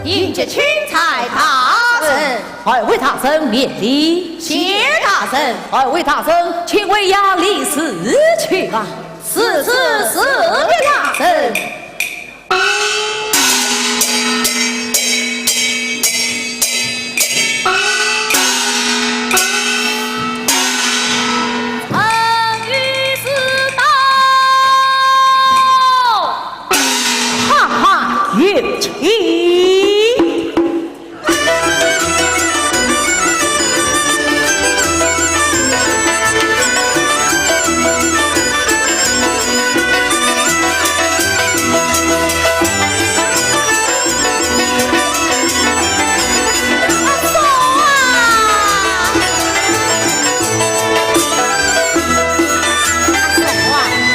迎接钦差大人。二位大人免礼。谢大人。二位大人，请回衙里自去吧。 是，是，是，大人。臣御史到。哈哈，有请。 阿嫂啊！阿嫂啊，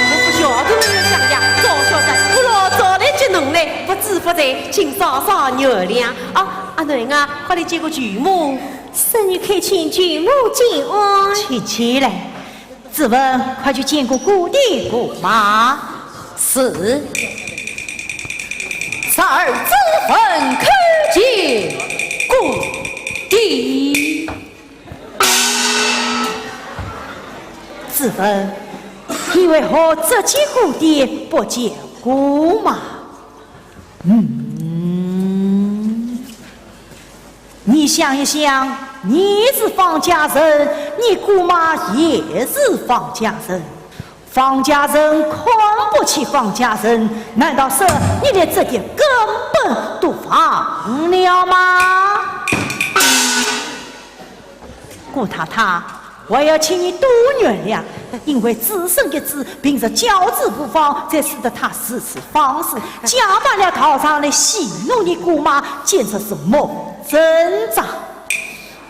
我不晓得你想呀，早晓得我老早来接侬嘞，不知不觉，请嫂嫂原谅。哦，阿囡啊，快来见过舅母。 侄女叩请舅母请安。请起来。子文，快去见过姑爹姑妈。是。侄儿子文叩见姑爹。子文，你为何只见姑爹不见姑妈？嗯。 你想一想，你是方家人，你姑妈也是方家人，方家人看不起方家人，难道说你连这点根本都忘了吗？顾太太，我要请你多原谅，因为子孙一子，平日教子无方，才使得他如此放肆，假扮了道长来戏弄你姑妈，简直是目无法纪。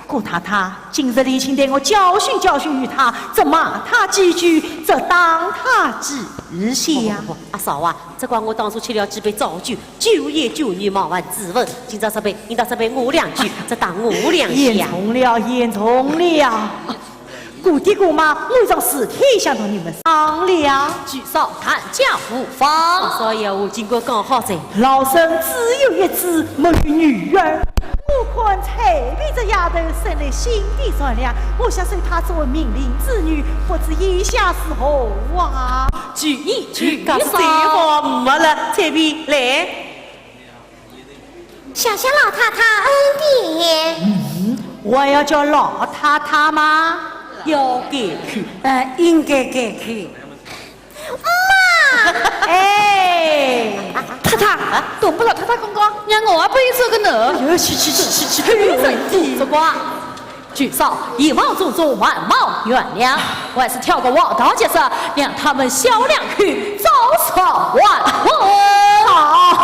顾太太，今日你请代我教训教训于他，责骂他几句，责打他几下。不不不，阿嫂啊，只怪我当初吃了几杯糟酒，酒也酒你忘恩之恩，今朝这杯，今朝这杯我两句，再打我两下。严重了，严重了。姑爹姑妈，我有桩事体想同你们商量。举嫂，看家无妨。阿嫂呀，我今个刚好在。老身只有一子，没有女儿。我看采萍这丫头生来心地善良，我想收她做为命令之女，不知意下如何啊？举一举，搿是地方没了，采萍来。谢谢老太太恩典。我要叫老太太吗？要改口，呃，应该改口。妈，哎，太太，动不了太太公公，让我也不会做个呢。去去去去去，这个，举嫂，以往种种，万望原谅，我还是跳个黄道角色，让他们小两口早早完婚。好，